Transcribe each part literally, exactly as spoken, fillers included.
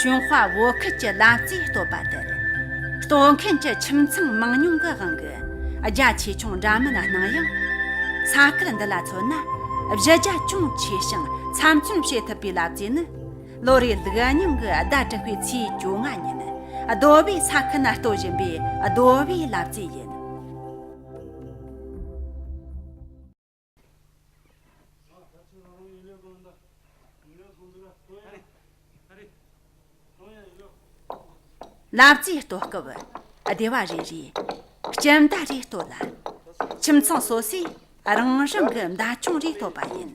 ཀྲུང་ཧྭ་བོད་ཁུལ་གྱི་ལབ་རྩེས་བསྟོད་པ་ལྟར། བསྟོད་མཁན་གྱི་ཁྱིམ་ཚང་མང་ཉུང་གི་དབང་གིས་རྒྱ་ཆེ་ཆུང་འདྲ་མིན་སྣང་ཡང་། ས་ཁུལ་འདི་ལ་མཚོན་ན། གཞི་རྒྱ་ཅུང་ཆེ་ཞིང་ཚབ་མཚོན་བྱེད་ཐུབ་པའི་ལབ་རྩེས་ནི། ལོ་རེའི་ལུགས་རྙིང་གི་ཟླ་དྲུག་པའི་ཚེས་བཅོ་ལྔ་ཉིན། རྡོ་སྦིས་ས་ཁུལ་ན་བསྟོད་བཞིན་པའི་རྡོ་སྦིས་ལབ་རྩེས་ཡིན། ལབ་རྩེས་བསྟོད་སྐབས། སྡེ་བ་རེ་རེས་སྤྱི་མདའ་རེ་བསྟོད་ལ། ཁྱིམ་ཚང་སོ་སོས་རང་རང་གི་མདའ་ཆུང་རེ་བསྟོད་པ་ཡིན།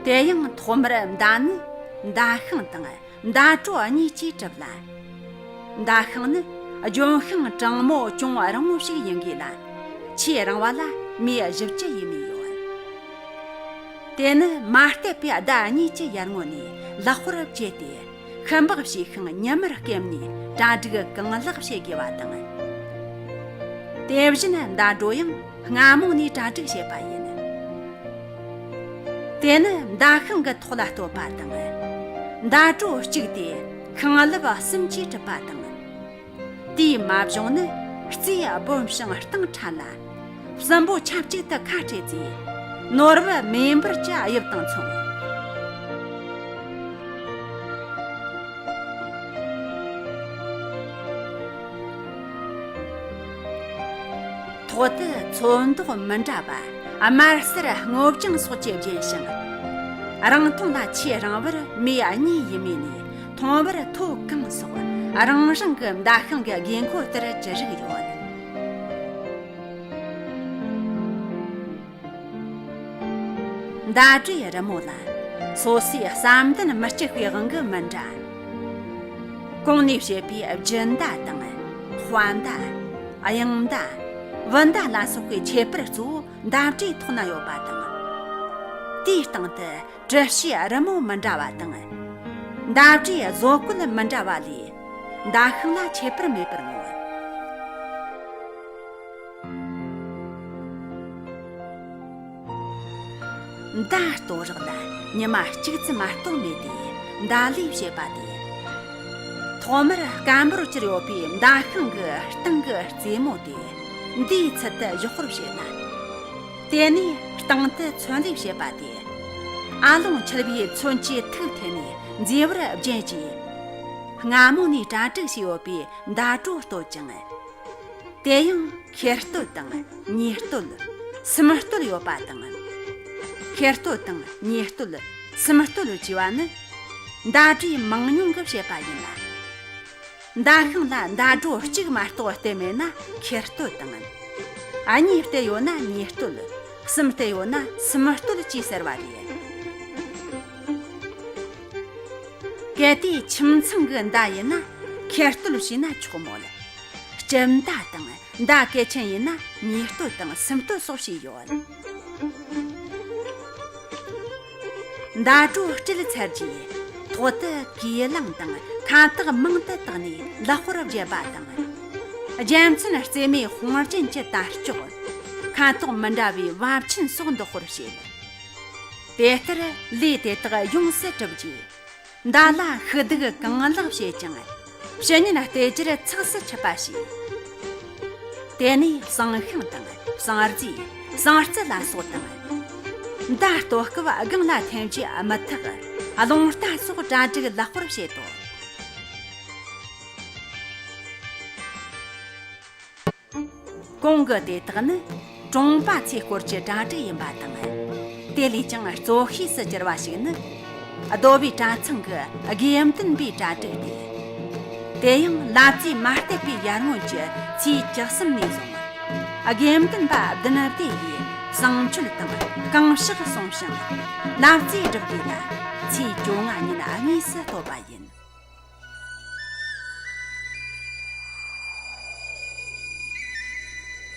དེ་ཡང་ཐོག་མར་མདའ་ནི་མདའ་ཤིང་དང་མདའ་གྲོག་གཉིས་ཀྱིས་གྲུབ་ལ། མདའ་ཤིང་ནི་ལྗོན་ཤིང་གྲང་མོ་ཅུང་རིང་མོ་ཞིག་ཡིན་དགོས་ལ། ཆེས་རིང་བ་ལ་མི་བཞི་བཅུ་ཡས་མས་ཡོད། དེ་ནི་མ་བསྡད་པའི་ཟླ་གཉིས་ཀྱི་ཡར་སྔོན་ནས་ལག་པར་བཅད་དེ། ཤུན་པགས་བྱས་ཤིང་ཉི་མར་སྐེམ་ནས་གྲ་སྒྲིག་གང་ལེགས་བྱེད་དགོས་པ་དང་། དེ་བཞིན་མདའ་གྲོག་ཡང་སྔ་མོ་ནས་གྲ་སྒྲིག་བྱེད་པ་ཡིན། དེ་ནི་མདའ་ཤིང་གི་ཐོག་ལ་བསྟོད་པ་དང་། མདའ་གྲོག་གཅིག་དེ་ཤིང་ལེབ་གསུམ་གྱིས་གྲུབ་པ་དང་། དེའི་མ་བྱུང་ནི་རྩིས་སྦོམ་ཞིང་སྟེང་ཕྲ་ལ། གསུམ་པོ་ཆབས་ཅིག་ཏུ་ཁ་སྤྲད་དེ། ནོར་བུ་མེ་འབར་གྱི་དབྱིབས་དང་མཚུངས། ཐོག་ཏུ་ཚོན་མདོག་མི་འདྲ་བ། དམར་སེར་སྔོ་ལྗང་སོགས་ཀྱིས་བརྒྱན་ཞིང་། རིང་ཐུང་ལ་ཆེས་རིང་བར་མེ་གཉིས་ཡས་མས་ནས། ཐུང་བར་ཐོ་གང་སོགས་རང་རང་གི་མདའ་ཤིང་གི་དགོས་མཁོ་ལྟར་ཅི་རིགས་ཡོད། མདའ་གྲོག་རི་མོ་ལ་སོ་སོའི་བསམ་འདུན་མི་གཅིག་པའི་དབང་གིས་མི་འདྲ། གོང་ནས་བཤད་པའི་རྒྱུ་མདའ་དང་། དཔའ་མདའ། གཡང་མདའ། བུ་མདའ་ལ་སོགས་པའི་ཁྱད་པར་གཙོ་བོ་མདའ་གྲོག་ཐོག་ན་ཡོད་པ་དང་། དེའི་སྟེང་དུ་གྲུ་བཞིའི་རི་མོ་མི་འདྲ་བ་དང་། མདའ་གྲོག་བཟོ་བཀོད་མི་འདྲ་བ་ལས། མདའ་ཤིང་ལ་ཁྱད་པར་མེད་པར་མངོན། མདའ་བསྟོད་རག་ལ་ཉི་མ་གཅིག་ཙམ་མ་གཏོགས་མེད་དེ། མདའ་ལས་བྱེད་པ་དེ། ཐོག་མར་སྐམ་པོར་གྱུར་ཡོད་པའི་མདའ་ཤིང་གི་སྟེང་གི་རྩེ་མོ་དེ་མདའི་ཚུལ་དུ་གཞོག་པར་བྱས་ལ། དེ་ནས་སྟེང་དུ་ཚོན་ལས་བྱེད་པ་དེ། ཨ་ལོང་འཁྱིལ་བའི་ཚོན་གྱི་ཐིག་འཐེན་ནས་མཛེས་པར་བརྒྱན་གྱིས། སྔ་མོ་ནས་གྲ་སྒྲིག་བྱས་ཡོད་པའི་མདའ་གྲོག་བསྟོད་ཅིང་། དེ་ཡང་ཁེར་བསྟོད་དང་གཉིས་བསྟོད། གསུམ་བསྟོད་ཡོད་པ་དང་། ཁེར་བསྟོད་དང་གཉིས་བསྟོད། གསུམ་བསྟོད་ཅེས་པ་ནི་མདའ་གྲོག་མང་ཉུང་གིས་བྱེད་པ་ཡིན་ལ། མདའ་ཤིང་ལ་མདའ་གྲོག་གཅིག་མ་གཏོགས་བསྟན་མེད་ན་ཁེར་བསྟོད་དང་། གཉིས་བསྟན་ཡོད་ན་གཉིས་བསྟོད། གསུམ་བསྟན་ཡོད་ན་གསུམ་བསྟོད་ཅེས་ཟེར་བ་རེད། གལ་ཏེ་ཁྱིམ་ཚང་གི་མདའ་ཡིན་ན་ཁེར་བསྟོད་བྱས་ན་ཆོག་མོད། སྤྱི་མདའ་དང་མདའ་གལ་ཆེན་ཡིན་ན་གཉིས་བསྟོད་དང་གསུམ་བསྟོད་སོགས་བྱས་ཡོད། མདའ་གྲོག་སྤྲད་ཚར་རྗེས། ཐོག་ཏུ་གོས་ལེན་དང་ཁ་དོག་མང་དུ་བཏགས་ནས་ལག་པར་བརྒྱབ་པ་དང་། རྒྱལ་མཚན་རྩེ་མོའི་དཔུང་རྒྱན་གྱི་དར་ལྕོག་ཁ་དོག་མི་འདྲ་བའི་བབ་ཆེན་སོགས་འདོགས་པར་བྱེད། དེ་ལྟར་ལས་དེ་དག་ཡོངས་སུ་གྲུབ་རྗེས། མདའ་ལ་ཤུགས་རྡུག་གང་ལེགས་བྱེད་ཅིང་། ཕྱི་ཉིན་བལྟས་རྒྱུར་ཚགས་སུ་ཆུད་པ་བྱས། དེ་ནས་བསང་ཤིང་དང་བསང་རྫས། བསང་རྩི་ལ་སོགས་དང་། མདའ་གཏོད་སྐབས་སྒང་ལ་འཐེན་རྒྱུའི་དམུ་ཐག་རླུང་རྟ་སོགས་གྲ་སྒྲིག་ལེགས་པར་བྱེད་དོ། གོང་གི་དེ་དག་ནི་གྲོང་པ་ཚོའི་སྐོར་གྱི་གྲ་སྒྲིག་ཡིན་པ་དང་། དེ་ལས་ཀྱང་གཙོ་ཤོས་སུ་གྱུར་པ་ཞིག་ནི། རྡོ་སྦིས་གྲྭ་ཚང་གི་དགེ་འདུན་པའི་གྲ་སྒྲིག་སྟེ། དེ་ཡང་ལབ་རྩེས་མ་བསྡད་པའི་ཡར་སྔོན་གྱི་ཚེས་བཅུ་གསུམ་ནས་བཟུང་། དགེ་འདུན་པ་བདུན་སྡེ་ཡིས་བསང་མཆོད་དང་གང་ཕྱག་གསུངས་ཤིང་། ལབ་རྩེས་སྒྲུབ་དགོས་ལ་ཚེས་བཅོ་ལྔ་ཉིན་དངོས་སུ་བསྟོད་པ་ཡིན།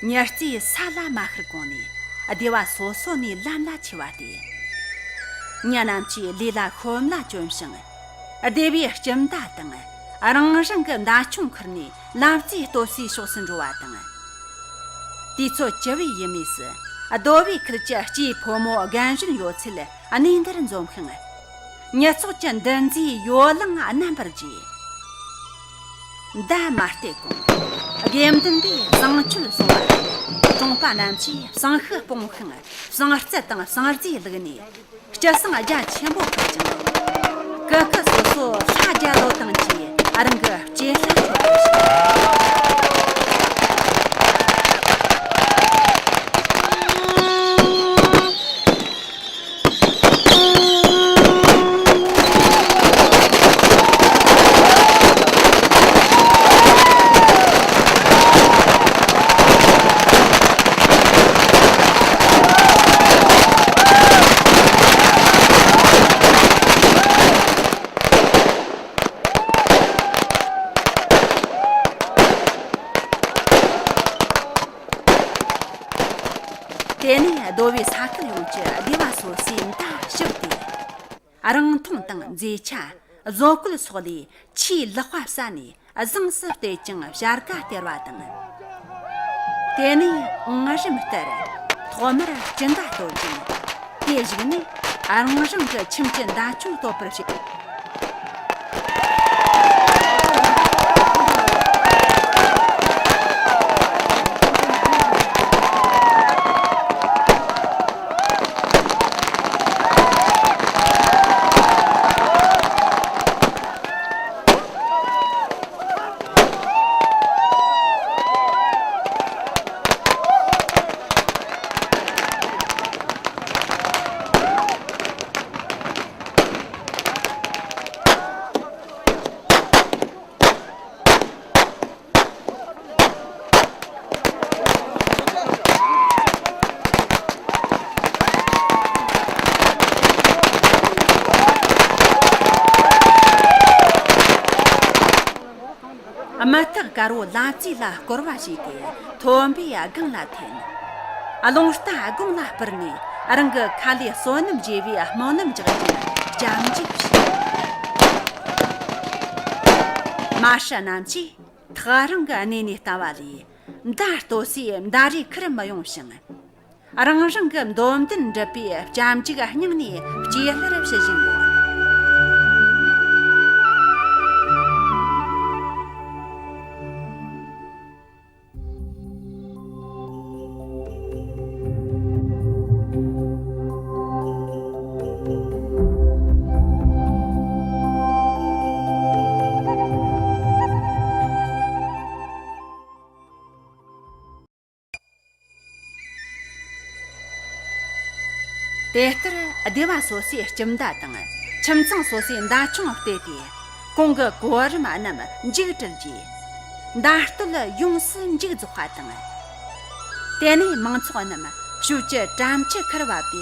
ཉི་རྩེས་ས་ལ་མ་ཤར་གོང་ནས་ སྡེ་བ་སོ་སོ་ནས་ལམ་ལ་ཆས་པ་སྟེ། མི་རྣམས་ཀྱིས་ལས་ལ་ཤོམ་ལ་བཅོམ་ཞིང་། སྡེ་བའི་སྤྱི་ཟླ་དང་རང་རང་གི་མདའ་ཆུང་ཁུར་ནས་ལབ་རྩེ་གཏོད་སའི་ཕྱོགས་སུ་འགྲོ་བ་དང་། དུས་ཚོད་བཅུ་པའི་ཡུལ་མུས་སུ་རྡོ་བའི་ཁུལ་གྱི་སྐྱེས་ཕོ་མོ་རྒན་གཞོན་ཡོད་ཚད་གནས་འདིར་འཛོམས་ཤིང་། ཉི་ཚོགས་ཀྱི་འདུ་འཛིའི་ཡོ་ལང་རྣམ་པར་རྒྱས། མདའ་མ་གཏད་གོང་། དགེ་འདུན་པས་བསང་མཆོད་གསུང་བ་དང་། གྲོང་པ་རྣམས་ཀྱིས་བསང་ཤུགས་སྤོང་ཤིང་བསང་རྩི་དང་བསང་རྫས་བླུགས་ནས། སྤྱི་བསང་རྒྱ་ཆེན་པོ་ཕུལ་ཅིང་། སྐུ་ཁུ་སོ་སོ་ལྷ་རྒྱལ་ལོ་དང་བཅས་རང་གི་སྐྱེས་ལྷ་མཆོད་པར་བྱས། དེ་ནས་རྡོ་བའི་ས་ཁུལ་ཡོངས་ཀྱི་སྡེ་བ་སོ་སོས་མདའ་ཞུ་སྟེ། རིང་མཐོང་དང་མཛེས་ཆ། བཟོ་བཀོད་སོགས་ལས་ཆེས་ལེགས་པ་བསལ་ནས་བཟང་སུ་བལྟས་ཀྱང་བྱ་དགའ་སྟེར་བ་དང་། དེ་ནས་ངར་རིམ་ལྟར་ཐོག་མར་སྤྱི་མདའ་གཏོད་ཅིང་། དེའི་གཞུག་ནས་རང་རང་གི་ཁྱིམ་གྱི་མདའ་ཆུང་གཏོད་པར་བྱེད། དམག་ཐག་དཀར་བོ་ལབ་རྩེ་ལ་སྐོར་བ་བྱས་ཏེ་ཐོན་པའི་སྒང་ལ་འཐེན། རླུང་རྟ་དགུང་ལ་སྤུར་ནས་རང་གི་ཁ་ལས་བསོད་ནམས་རྒྱས་པའི་སྨོན་ལམ་རྒྱག་ཅིང་སྐྱབས་འཇུག་བྱས། མ་ཧྲ་རྣམས་ཀྱིས་ཐག་རིང་གི་གནས་ནས་ལྟ་བ་ལས་མདའ་གཏོད་སའི་མདའ་རིགས་ཁུར་མི་ཡོང་ཞིང་། རང་རང་གི་འདོད་འདུན་འགྲུབ་པའི་སྐྱབས་འཇུག་སྙིང་ནས་སྐྱེས་ལྷར་ཞུ་བཞིན་ཡོད། དེ་ལྟར་སྡེ་བ་སོ་སོས་སྐྱིབས་མདའ་དང་ཁྱིམ་ཚང་སོ་སོའི་མདའ་ཆུང་སྤྲད་དེ། གོང་གི་གོ་རིམ་རྣམས་མཇུག་བསྒྲིལ་རྗེས། མདའ་གཏོད་ཡོངས་སུ་མཇུག་རྫོགས་པ་དང་། དེ་ནས་མང་ཚོགས་རྣམས་ཞོལ་གྱི་གྲམ་ཆུ་ཁར་བབས་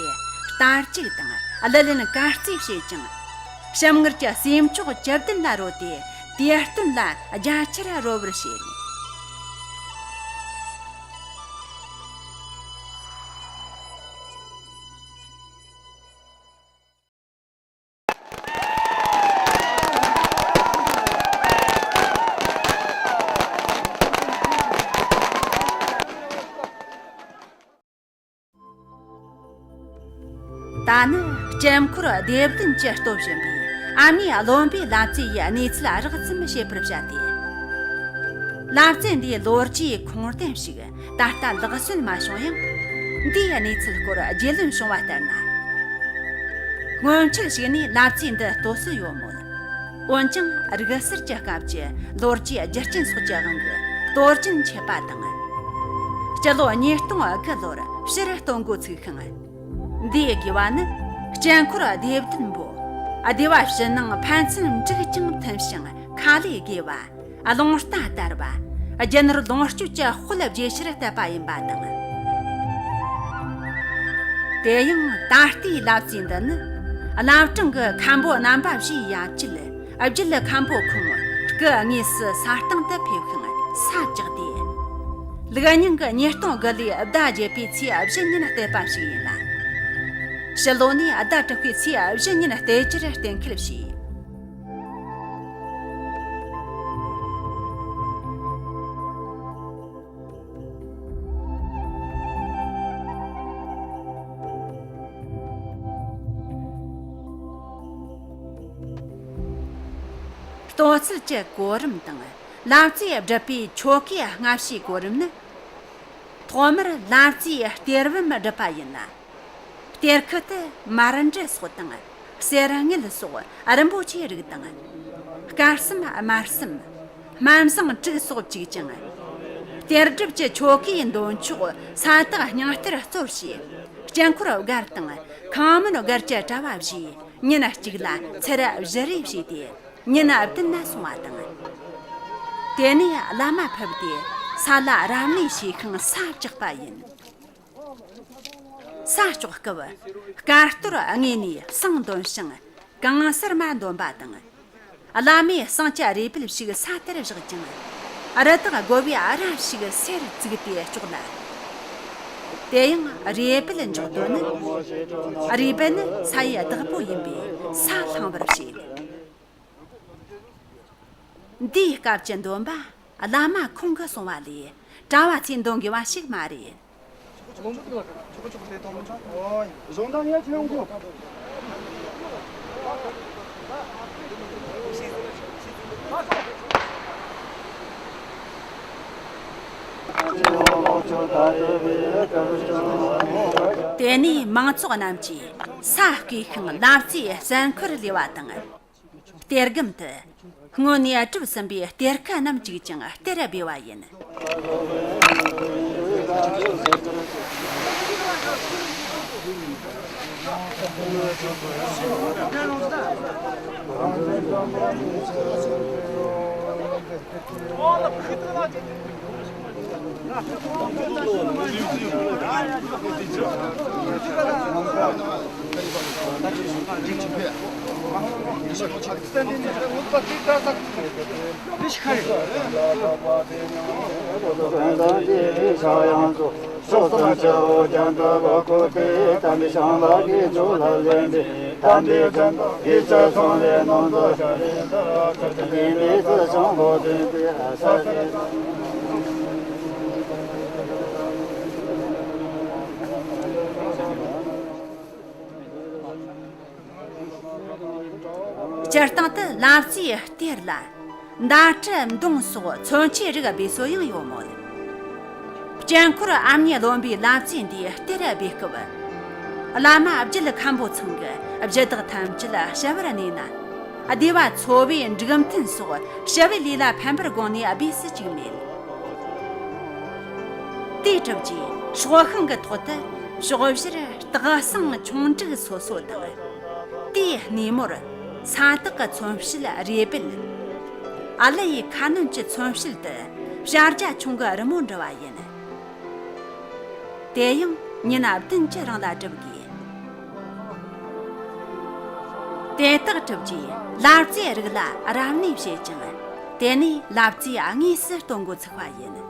ཏེ་རྟ་རྒྱུག་དང་གླུ་ལེན་གར་རྩེད་བྱེད་ཅིང་། ཞིམ་མངར་གྱི་ཟས་མཆོག་བཅུད་ལྡན་ལ་རོལ་ཏེ་དུས་སྟོན་ལ་རྒྱ་ཆེར་རོལ་བར་བྱེད། ད་ནི་སྐྱབས་འཁོར་སྡེ་བདུན་གྱིས་སྟོབས་བཞིན་པའི་ཨ་མྱེས་བློན་པོའི་ལབ་རྩེ་ཡི་གནས་ཚུལ་རགས་ཙམ་བཤད་པར་བྱ་སྟེ། ལབ་རྩེ་འདིའི་ལོ་རྒྱུས་ཁུངས་ལྡན་ཞིག་ད་ལྟ་ལག་སོན་མ་བྱུང་ཡང་། འདིའི་གནས་ཚུལ་སྐོར་རྒྱུས་ལོན་བྱུང་བ་ལྟར་ན། སྔོན་ཆད་ཞིག་ནས་ལབ་རྩེ་འདི་ལྟོས་སུ་ཡོད་མོད། འོན་ཀྱང་རིག་གསར་གྱི་སྐབས་ཀྱི་ལོ་རྒྱུས་རྒྱུ་རྐྱེན་སོགས་ཀྱི་དབང་གིས་གཏོར་སྐྱོན་ཆད་པ་དང་། སྤྱི་ལོ་ཉིས་སྟོང་དགུ་ལོར་ཕྱིར་གཏོང་འགོ་ཚུགས་ཤིང་། འདིའི་དགེ་བ་ནི་སྐྱབས་འཁོར་སྡེ་བདུན་པོ། སྡེ་བ་ཕྱི་ནང་ཕན་ཚུན་འགྲིག་ཅིང་མཐུན་ཞིང་ཁ་ལས་དགེ་བ། རླུང་རྟ་དར་བ། རྒྱུ་ནོར་ལོངས་སྤྱོད་ཀྱི་དཔལ་རྒྱས་ཤར་བསྟད་པ་ཡིན་པ་དང་། དེ་ཡང་ད་ལྟའི་ལབ་རྩེ་འདི་ནི་བླ་བྲང་གི་མཁན་པོ་རྣམ་པ་བཞིའི་ཡབ་རྒྱུད་རྒྱུད་མཁན་པོ་ཁོང་སྐུ་དངོས་སུ་ས་སྟེང་དུ་ཕེབས་ཤིང་ས་བཅགས་ཏེ། ལུགས་རྙིང་གི་ཉིས་སྟོང་དགུ་ལོའི་ཟླ་བརྒྱད་པའི་ཚེས་བཞི་ཉིན་བལྟས་པ་ཞིག་ཡིན་ལ། ཕྱི་ལོ་ནས་ཟླ་དྲུག་པའི་ཚེས་བཞི་ཉིན་བལྟས་རྒྱུར་གཏན་འཁེལ་བྱས། ལྟོ་ཚུལ་གྱི་གོ་རིམ་དང་། ལབ་རྩེས་སྒྲུབ་པའི་ཆོ་གའི་སྔ་ཕྱིའི་གོ་རིམ་ནི། ཐོག་མར་ལབ་རྩེའི་གཏེར་བུམ་སྒྲུབ་པ་ཡིན་ལ། གཏེར་ཁུལ་དུ་མར་འབྲུ་སོགས་དང་། གསེར་དངུལ་སོགས་རིན་པོ་ཆེའི་རིགས་དང་། དཀར་གསུམ་དམར་གསུམ། སྨན་བཟང་དྲུག་སོགས་བཅུག་ཅིང་། གཏེར་སྒྲུབ་ཀྱི་ཆོ་གའི་འདོན་ཆོག་ས་བཏགས་སྙིང་གཏེར་གཙོར་བྱས། དཀྱིལ་འཁོར་སྒར་དང་ཁང་མིན་སྒར་གྱི་གྲྭ་བ་བཞིས་ཉིན་གཅིག་ལ་ཚར་བཞི་རེ་བྱས་ཏེ་ཉིན་བདུན་ན་སོང་བ་དང་། དེ་ནས་བླ་མ་ཕེབས་ཏེ་ས་ལ་རབ་གནས་བྱས་ཤིང་ས་བཅག་པ་ཡིན། ས་བཅག་སྐབས་དཀར་གཏོར་དངོས་ནས་བསང་འདོན་ཞིང་གང་ཟུར་མ་འདོན་པ་དང་། བླ་མས་བསང་གི་རུས་སྦལ་ཞིག་ས་དེར་བཞག་ཅིང་། རི་དྭགས་དགོ་པའི་ར་ཞིག་སེར་བཙུགས་ཏེ་བཅོག་ལ། དེ་ཡང་རུས་སྦལ་འཇོག་དོན་ནི། རུས་སྦལ་ནི་ས་ཡི་བདག་པོ་ཡིན་པས་ས་བསླང་བར་བྱེད། འདིའི་སྐབས་ཀྱི་འདོན་པ་བླ་མ་ཁོང་གིས་གསུངས་པ་ལས་གྲྭ་བ་ཚོས་འདོན་དགོས་པ་ཞིག་མ་རེད། དེ་ནས་མང་ཚོགས་རྣམས་ཀྱིས་ས་བརྐོས་ཤིང་ལབ་རྩེའི་གསེར་འཁོར་ལས་པ་དང་། གཏེར་སྒམ་དུ་སྔོན་ནས་བསྒྲུབས་ཟིན་པའི་གཏེར་ཁ་རྣམས་བཅུག་ཅིང་གཏེར་སྦས་པ་ཡིན། སྤྱིར་བཏང་དུ་ལབ་རྩེའི་གཏེར་ལ་མདའ་གྲི་མདུང་སོགས་མཚོན་ཆའི་རིགས་སྦས་སྲོལ་ཡང་ཡོད་མོད། དཀྱིལ་འཁོར་ཨ་མྱེས་བློན་པོའི་ལབ་རྩེ་འདིའི་གཏེར་སྦས་སྐབས། བླ་མ་རྒྱུད་མཁན་པོ་ཚང་གིས་བཞུགས་བདག་ཐམས་ཅད་ཞབས་བསྣུན་ན། སྡེ་བ་ཚོ་བའི་འབྲུག་མཐུན་སོགས་ཞི་བའི་ལས་ལ་ཕན་པར་དགོངས་ནས་སྦས་སུ་བཅུག་མེད། དེའི་གྲུབ་ཀྱིས་སྲོག་ཤིང་གི་ཐོག་ཏུ་ཕྱོགས་བཞིར་སྟག་ཟངས་ཆུང་འབྲུག་སོ་སོ་དང་། དེའི་སྣེ་མོར་ས་བདག་གི་མཚོན་བྱེད་རུས་སྦལ། ཨ་ལི་ཡི་ཁ་གནོན་གྱི་མཚོན་བྱེད་དུ་བྱ་རྒྱལ་ཆུང་གི་རི་མོ་འབྲི་བ་ཡིན། དེ་ཡང་ཉིན་བདུན་གྱི་རིང་ལ་སྒྲུབ་དགོས། དེ་དག་གྲུབ་རྗེས་ལབ་རྩེའི་རིགས་ལ་རབ་གནས་བྱེད་ཅིང་། དེ་ནས་ལབ་རྩེ་དངོས་སུ་སྟོན་འགོ་ཚུགས་པ་ཡིན།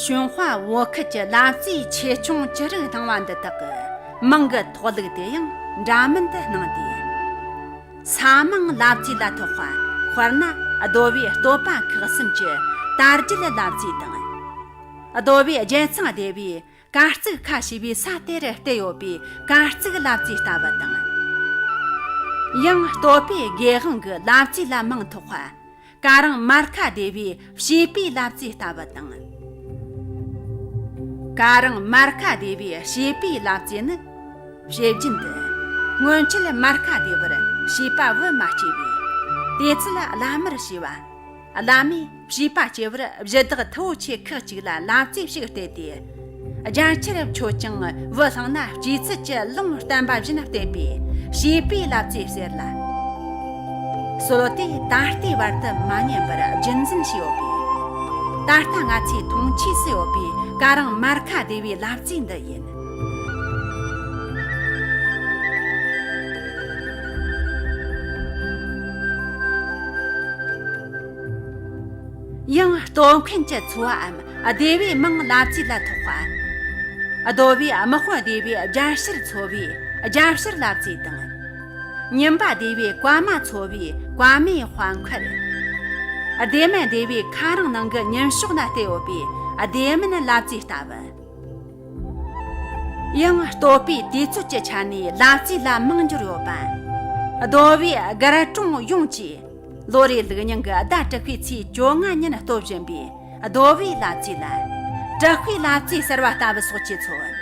ཞུན་ཧྭ་བོད་ཁུལ་གྱི་ལབ་རྩེའི་ཆེ་ཆུང་ཅི་རིགས་སྣང་བ་འདི་དག་གི་མིང་གི་ཐོགས་ལུགས་དེ་ཡང་འདྲ་མིན་དུ་སྣང་སྟེ། ས་མིང་ལབ་རྩེ་ལ་ཐོགས་པ། དཔེར་ན་རྡོ་བའི་བསྟོད་པ་ཁག་གསུམ་གྱི་དར་རྒྱས་ལབ་རྩེ་དང་། རྡོ་བའི་རྒྱལ་ཚང་སྡེ་བའི་གར་བརྩིགས་ཁ་ཕྱེ་བའི་ས་དེར་བལྟས་ཡོད་པའི་གར་བརྩིགས་ལབ་རྩེ་ལྟ་བུ་དང་། ཡང་བསྟོད་པའི་དགེ་དབང་གི་ལབ་རྩེ་ལ་མིང་ཐོགས་པ། ཀ་རིང་མར་ཁ་སྡེ་བའི་བྱིས་པའི་ལབ་རྩེ་ལྟ་བུ་དང་། ཀ་རིང་མར་ཁ་སྡེ་བའི་བྱིས་པའི་ལབ་རྩེ་ནི། བྱེད་རྒྱུན་དུ། སྔོན་ཆད་མར་ཁ་སྡེ་བར་བྱིས་པ་བུ་མ་སྐྱེས་པས། དེ་ཚུལ་བླ་མར་བྱས་པ། བླ་མས་བྱིས་པ་སྐྱེ་བར་གཞི་བདག་མཐུ་བོ་ཆེ་ཁག་ཅིག་ལ་ལབ་རྩེ་ཞིག་གཏད་དེ། རྒྱ་ཆེར་མཆོད་ཅིང་བུ་བླངས་ན་སྐྱེས་ཚུལ་གྱི་ལུང་བསྟན་པ་བཞིན་བསྟན་པའི་བྱིས་པའི་ལབ་རྩེ་ཟེར་ལ། སྲོལ་དེ་ད་ལྟའི་བར་དུ་མ་ཉམས་པར་རྒྱུན་འཛིན་བྱས་ཡོད་པས། ད་ལྟ་ང་ཚོའི་མཐོང་ཆོས་སུ་ཡོད་པའི་ཀ་རིང་མར་ཁ་སྡེ་བའི་ལབ་རྩེ་འདི་ཡིན། ཡང་བསྟོད་མཁན་གྱི་ཚོ་བའམ་སྡེ་བའི་མིང་ལབ་རྩེ་ལ་ཐོགས་པ། རྡོ་བའི་དམག་དཔོན་སྡེ་བའི་རྒྱལ་ཕྱིར་ཚོ་བའི་རྒྱལ་ཕྱིར་ལབ་རྩེ་དང་། ཉིན་པ་སྡེ་བའི་བཀའ་མ་ཚོ་བའི་བཀའ་མའི་དཔའ་མཁར། སྡེ་སྨན་སྡེ་བའི་ཁ་རང་ནང་གི་ཉིན་ཞོགས་ན་བལྟས་ཡོད་པའི་སྡེ་སྨན་ལབ་རྩེ་ལྟ་བུ། ཡང་བསྟོད་པའི་དུས་ཚོད་ཀྱི་ཆ་ནས་ལབ་རྩེ་ལ་མིང་འགྱུར་ཡོད་པ། རྡོ་བའི་སྒར་གྲོང་ཡོངས་ཀྱིས་ལོ་རེའི་ལུགས་རྙིང་གི་ཟླ་དྲུག་པའི་ཚེས་བཅོ་ལྔ་ཉིན་བསྟོད་བཞིན་པའི་རྡོ་བའི་ལབ་རྩེ་ལ། དྲག་པོའི་ལབ་རྩེ་ཟེར་བ་ལྟ་བུ་སོགས་ཀྱིས་འཚོལ།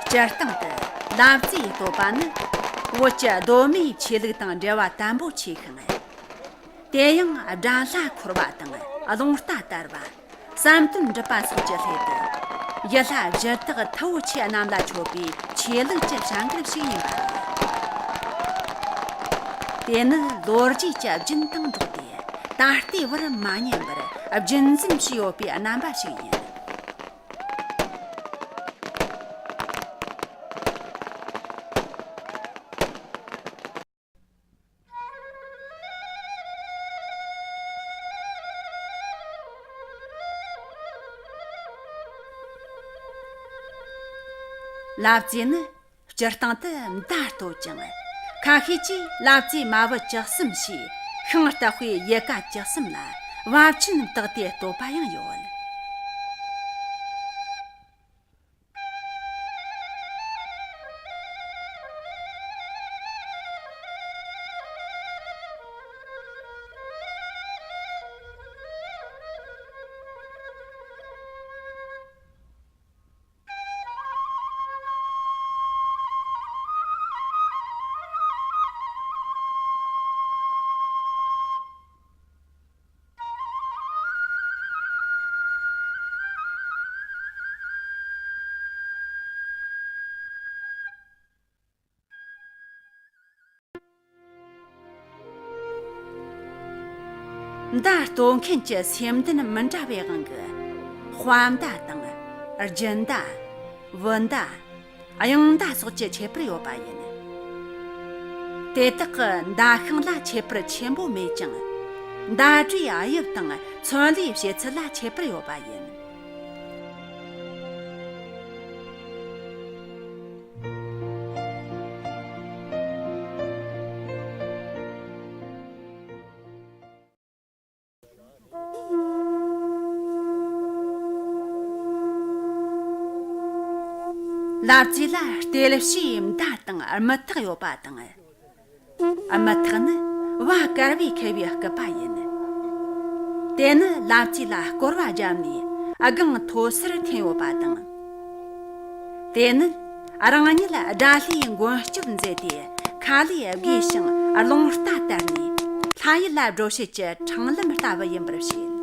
སྤྱིར་བཏང་དུ་ལབ་རྩེའི་བསྟོད་པ་ནི་བོད་ཀྱི་གདོད་མའི་ཆོས་ལུགས་དང་འབྲེལ་བ་དམ་པོ་ཆེ་ཤིང་། དེ་ཡང་དགྲ་ལྷ་འཁོར་བ་དང་རླུང་རྟ་དར་བ། བསམ་དོན་འགྲུབ་པ་སོགས་ཀྱི་སླད་དུ། ཡུལ་ལྷ་གཞི་བདག་ཐུ་བོ་ཆེ་རྣམས་ལ་མཆོད་པའི་ཆོས་ལུགས་ཀྱི་བྱ་འགུལ་ཞིག་ཡིན་པ་རེད། དེ་ནི་ལོ་རྒྱུས་ཀྱི་རྒྱུན་དང་འགྲོགས་ཏེ། ད་ལྟའི་བར་མ་ཉམས་པར་རྒྱུན་འཛིན་བྱས་ཡོད་པའི་རྣམ་པ་ཞིག་ཡིན། ལབ་རྩེ་ནི་སྤྱིར་བཏང་དུ་མདའ་བསྟོད་ཅིང་། ཁ་ཤས་ཀྱིས་ལབ་རྩེ་མ་བུ་བཅུ་གསུམ་ཞེས་ཤིང་རྟ་དཔེ་ཡི་ག་བཅུ་གསུམ་ལ་བབ་ཆེན་བཏགས་ཏེ་བསྟོད་པ་ཡང་ཡོད། མདའ་བསྟོད་མཁན་གྱི་སེམས་ལྡན་མི་འདྲ་བའི་དབང་གིས་དཔའ་མདའ་དང་། རྒྱུ་མདའ། བུ་མདའ། གཡང་མདའ་སོགས་ཀྱི་ཁྱད་པར་ཡོད་པ་ཡིན། དེ་དག་གི་མདའ་ཤིང་ལ་ཁྱད་པར་ཆེན་པོ་མེད་ཀྱང་། མདའ་གྲུའི་དབྱིབས་དང་ཚོན་ལས་བྱེད་ཚུལ་ལ་ཁྱད་པར་ཡོད་པ་ཡིན། ལབ་རྩེ་ལ་གཏེར་བྱེའུའི་མདའ་དང་དམུ་ཐག་ཡོད་པ་དང་། དམུ་ཐག་ནི་བ་དཀར་བས་ཁེབས་པའི་སྐུད་པ་ཡིན། དེ་ནི་ལབ་རྩེ་ལ་སྐོར་བ་བརྒྱབ་ནས་སྒང་མཐོ་སར་འཐེན་ཡོད་པ་དང་། དེ་ནི་རང་ཉིད་དགྲ་ལྷའི་མགོན་སྐྱབས་མཛད་དེ། ཁ་ལས་དགེ་ཞིང་རླུང་རྟ་དར་ནས་ལྷ་ཡུལ་ལ་འགྲོ་བྱེད་ཀྱི་འཕྲང་ལམ་ལྟ་བུ་ཡིན་པར་བཤད།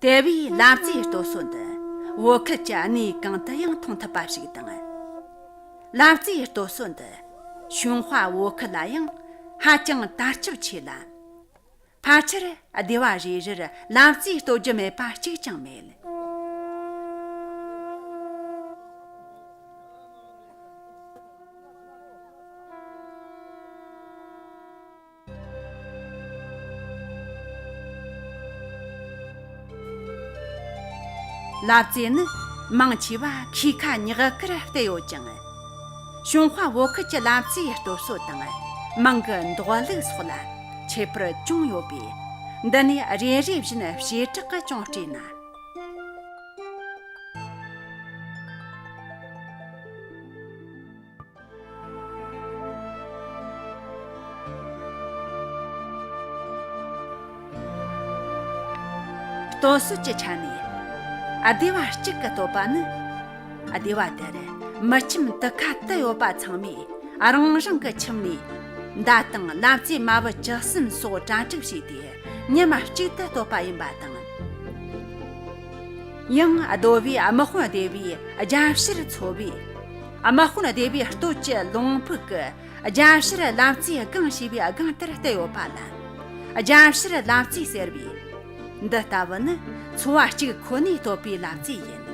དེ་བས་ལབ་རྩེའི་བསྟོད་སྲོལ་འདི་བོད་ཁུལ་གྱི་གནས་གང་དུ་ཡང་མཐོང་ཐུབ་པ་ཞིག་དང་། ལབ་རྩེའི་བསྟོད་སྲོལ་འདི་ཞུན་ཧྭ་བོད་ཁུལ་ལ་ཡང་ཧ་ཅང་དར་ཁྱབ་ཆེ་ལ། ཕལ་ཆེར་སྡེ་བ་རེ་རེར་ལབ་རྩེ་བསྟོད་རྒྱུ་མེད་པ་གཅིག་ཀྱང་མེད། ལབ་རྩེ་ནི་མང་ཆེ་བ་ཁོའི་ཁ་ཉག་གར་བལྟས་ཡོད་ཅིང་། ཞུན་ཧྭ་བོད་ཁུལ་གྱི་ལབ་རྩེའི་བསྟོད་སྲོལ་དང་མིང་གི་འདོགས་ལུགས་སོགས་ལ་ཁྱད་པར་ཅུང་ཡོད་པས། འདི་ནས་རེ་རེ་བཞིན་བྱེ་བྲག་གི་ཅུང་བཀྲལ་ན། བསྟོད་སྲོལ་གྱི་ཆ་ནས་སྡེ་བ་གཅིག་གི་བསྟོད་པ་ནི། སྡེ་བ་དེར་མི་ཁྱིམ་དུ་ཁ་དུ་ཡོད་པ་ཚང་མས་རང་རང་གི་ཁྱིམ་ནས་མདའ་དང་ལབ་རྩེ་མ་བུ་བཅུ་གསུམ་སོགས་གྲ་སྒྲིག་བྱས་ཏེ་མཉམ་གཅིག་ཏུ་བསྟོད་པ་ཡིན་པ་དང་། ཡང་གདོལ་པའི་དམག་དཔོན་སྡེ་བས་རྒྱབ་ཕྱིར་ཚོ་བས། དམག་དཔོན་སྡེ་བའི་སྟོད་ཀྱི་ལུང་ཕུག་གི་རྒྱབ་ཕྱིར་ལབ་རྩེའི་སྒང་ཞེས་པའི་སྒང་དེར་བསྟོད་ཡོད་པ་ལ། རྒྱབ་ཕྱིར་ལབ་རྩེ་ཟེར་བས། འདི་ལྟ་བུ་ནི་ཚོ་བ་གཅིག་ཁོ་ནས་བསྟོད་པའི་ལབ་རྩེ་ཡིན།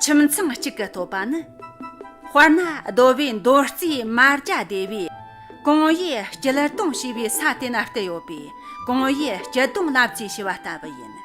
ཁྱིམ་ཚང་གཅིག་གི་བསྟོད་པ་ནི། དཔེར་ན་གདོལ་པའི་མདོ་རྩིས་མ་རྒྱ་སྡེ་བས་ཀོང་ཡེ་སྐྱིད་གཏོང་ཞེས་པའི་ས་དེ་ན་བསྟོད་ཡོད་པས་ཀོང་ཡེ་སྐྱིད་གཏོང་ལབ་རྩེ་ཞེས་པ་ལྟ་བུ་ཡིན།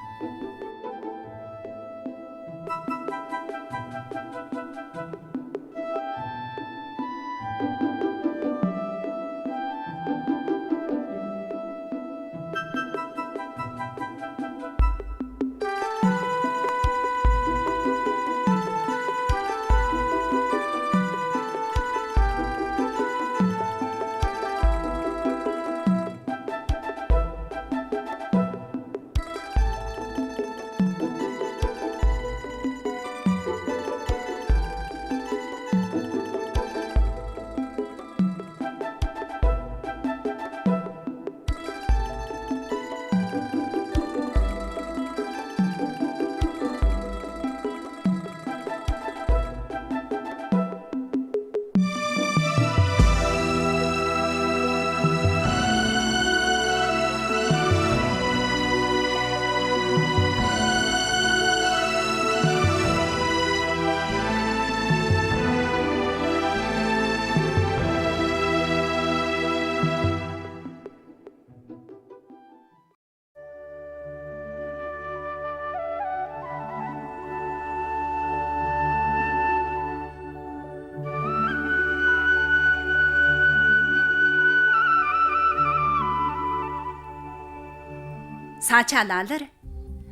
ས་ཆ་ལ་ལར་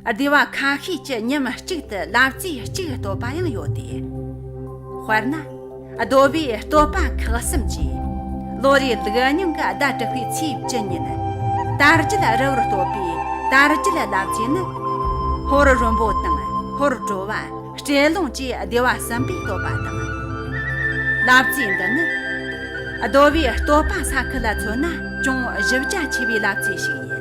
སྡེ་བ་ཁ་ཤས་ཀྱི་མཉམ་གཅིག་ཏུ་ལབ་རྩེ་གཅིག་བསྟོད་པ་ཡང་ཡོད་དེ། དཔེར་ན། རྡོ་བའི་བསྟོད་པ་ཁག་གསུམ་གྱིས་ལོ་རེའི་ལུགས་རྙིང་གི་ཟླ་དྲུག་པའི་ཚེས་བཅུ་ཉིན་དར་རྒྱས་རི་བོར་བསྟོད་པའི་དར་རྒྱས་ལབ་རྩེ་ནི། ཧོར་རོན་པོ་དང་ཧོར་དྲོ་བ། སྤྲེལ་ལུང་བཅས་སྡེ་བ་གསུམ་པའི་བསྟོད་པ་དང་། ལབ་རྩེ་འདི་ནི། རྡོ་བའི་བསྟོད་པ་ས་ཁུལ་ལ་མཚོན་ན་ཅུང་ཞིབ་ཆ་ཆེ་བའི་ལབ་རྩེ་ཞིག་ཡིན།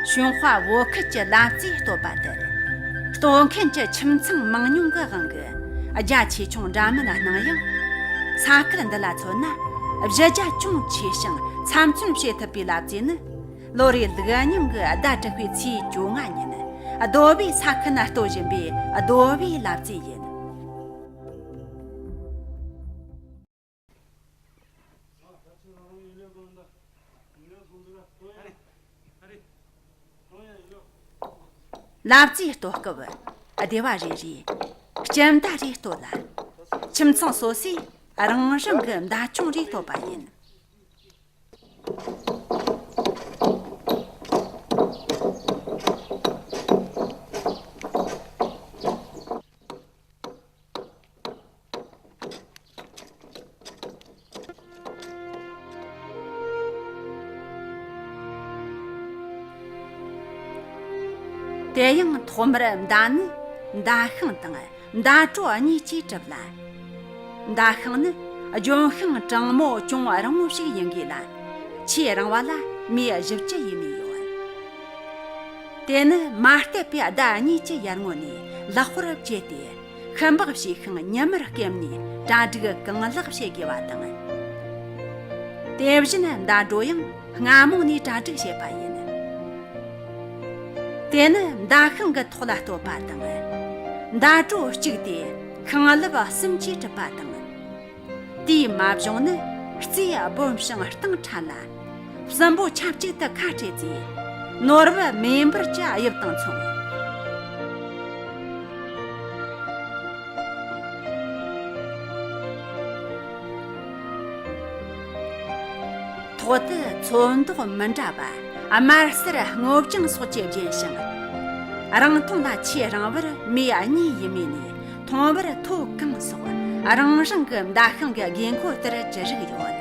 གཞོན་དཔའ་བོད་ཁུལ་གྱི་ལབ་རྩེ་བསྟོད་པ་ལྟར། བསྟོད་མཁན་གྱི་ཁྱིམ་ཚང་མང་ཉུང་གི་དབང་གིས་རྒྱ་ཆེ་ཆུང་འདྲ་མིན་སྣང་ཡང་། ས་ཁུལ་འདི་ལ་མཚོན་ན་གཞི་རྒྱ་ཅུང་ཆེ་ཞིང་ཚབ་མཚོན་བྱེད་ཐུབ་པའི་ལབ་རྩེ་ནི། ལོ་རེའི་ལུགས་རྙིང་གི་ཟླ་དྲུག་པའི་ཚེས་བཅོ་ལྔ་ཉིན་རྡོ་བའི་ས་ཁུལ་ན་བསྟོད་བཞིན་པའི་རྡོ་བའི་ལབ་རྩེ་ཡིན། ལབ་རྩེ་བསྟོད་སྐབས་སྡེ་བ་རེ་རེས་སྤྱི་མདའ་རེ་བསྟོད་ལ། ཁྱིམ་ཚང་སོ་སོས་རང་རང་གི་མདའ་ཆུང་རེ་བསྟོད་པ་ཡིན། དེ་ཡང་ཐོག་མར་མདའ་ནི་མདའ་ཤིང་དང་མདའ་གྲོ་གཉིས་ཀྱིས་གྲུབ་ལ། མདའ་ཤིང་ནི་ལྗོན་ཤིང་གྲང་མོ་ཅུང་རིང་མོ་ཞིག་ཡིན་དགོས་ལ། ཆེས་རིང་བ་ལ་མས་བཞི་བཅུ་ཡས་མས་ཡོད། དེ་ནི་མ་བསྟད་པའི་ཟླ་གཉིས་ཀྱི་ཡར་ངོ་ནས་ལེགས་པར་བཅད་དེ། ཤུན་པགས་བྱས་ཤིང་ཉི་མར་སྐེམ་ནས་གྲ་སྒྲིག་གང་ལེགས་བྱེད་དགོས་པ་དང་། དེ་བཞིན་མདའ་གྲོ་ཡང་སྔ་མོ་ནས་གྲ་སྒྲིག་བྱེད་པ་ཡིན། དེ་ནི་མདའ་ཤིང་གི་ཐོག་ལ་བསྟོད་པ་དང་། མདའ་གྲོ་གཅིག་དེ་ཤིང་ལེབ་གསུམ་གྱིས་གྲུབ་པ་དང་། དེའི་མ་བྱུང་ནི་རྩིས་སྦོམ་ཞིང་སྟེང་ཕྲ་ལ། གསུམ་པོ་ཆབས་ཅིག་ཏུ་ཁ་བྲལ་རྗེས། ནོར་བུ་མེ་འབར་གྱི་དབྱིབས་དང་མཚུངས། ཐོག་ཏུ་ཚོན་མདོག་མི་འདྲ་བ། དམར་སེར་སྔོ་ལྗང་སོགས་ཀྱིས་བརྒྱན་ཞིང་། རིང་ཐུང་ལ་ཆེས་རིང་བར་མས་གཉིས་ཡས་མས་ནས་ཐུང་བར་ཐོ་གང་སོགས་རང་རང་གི་མདའ་ཤིང་གི་དགོས་མཁོ་ལྟར་ཅི་རིགས་ཡོད།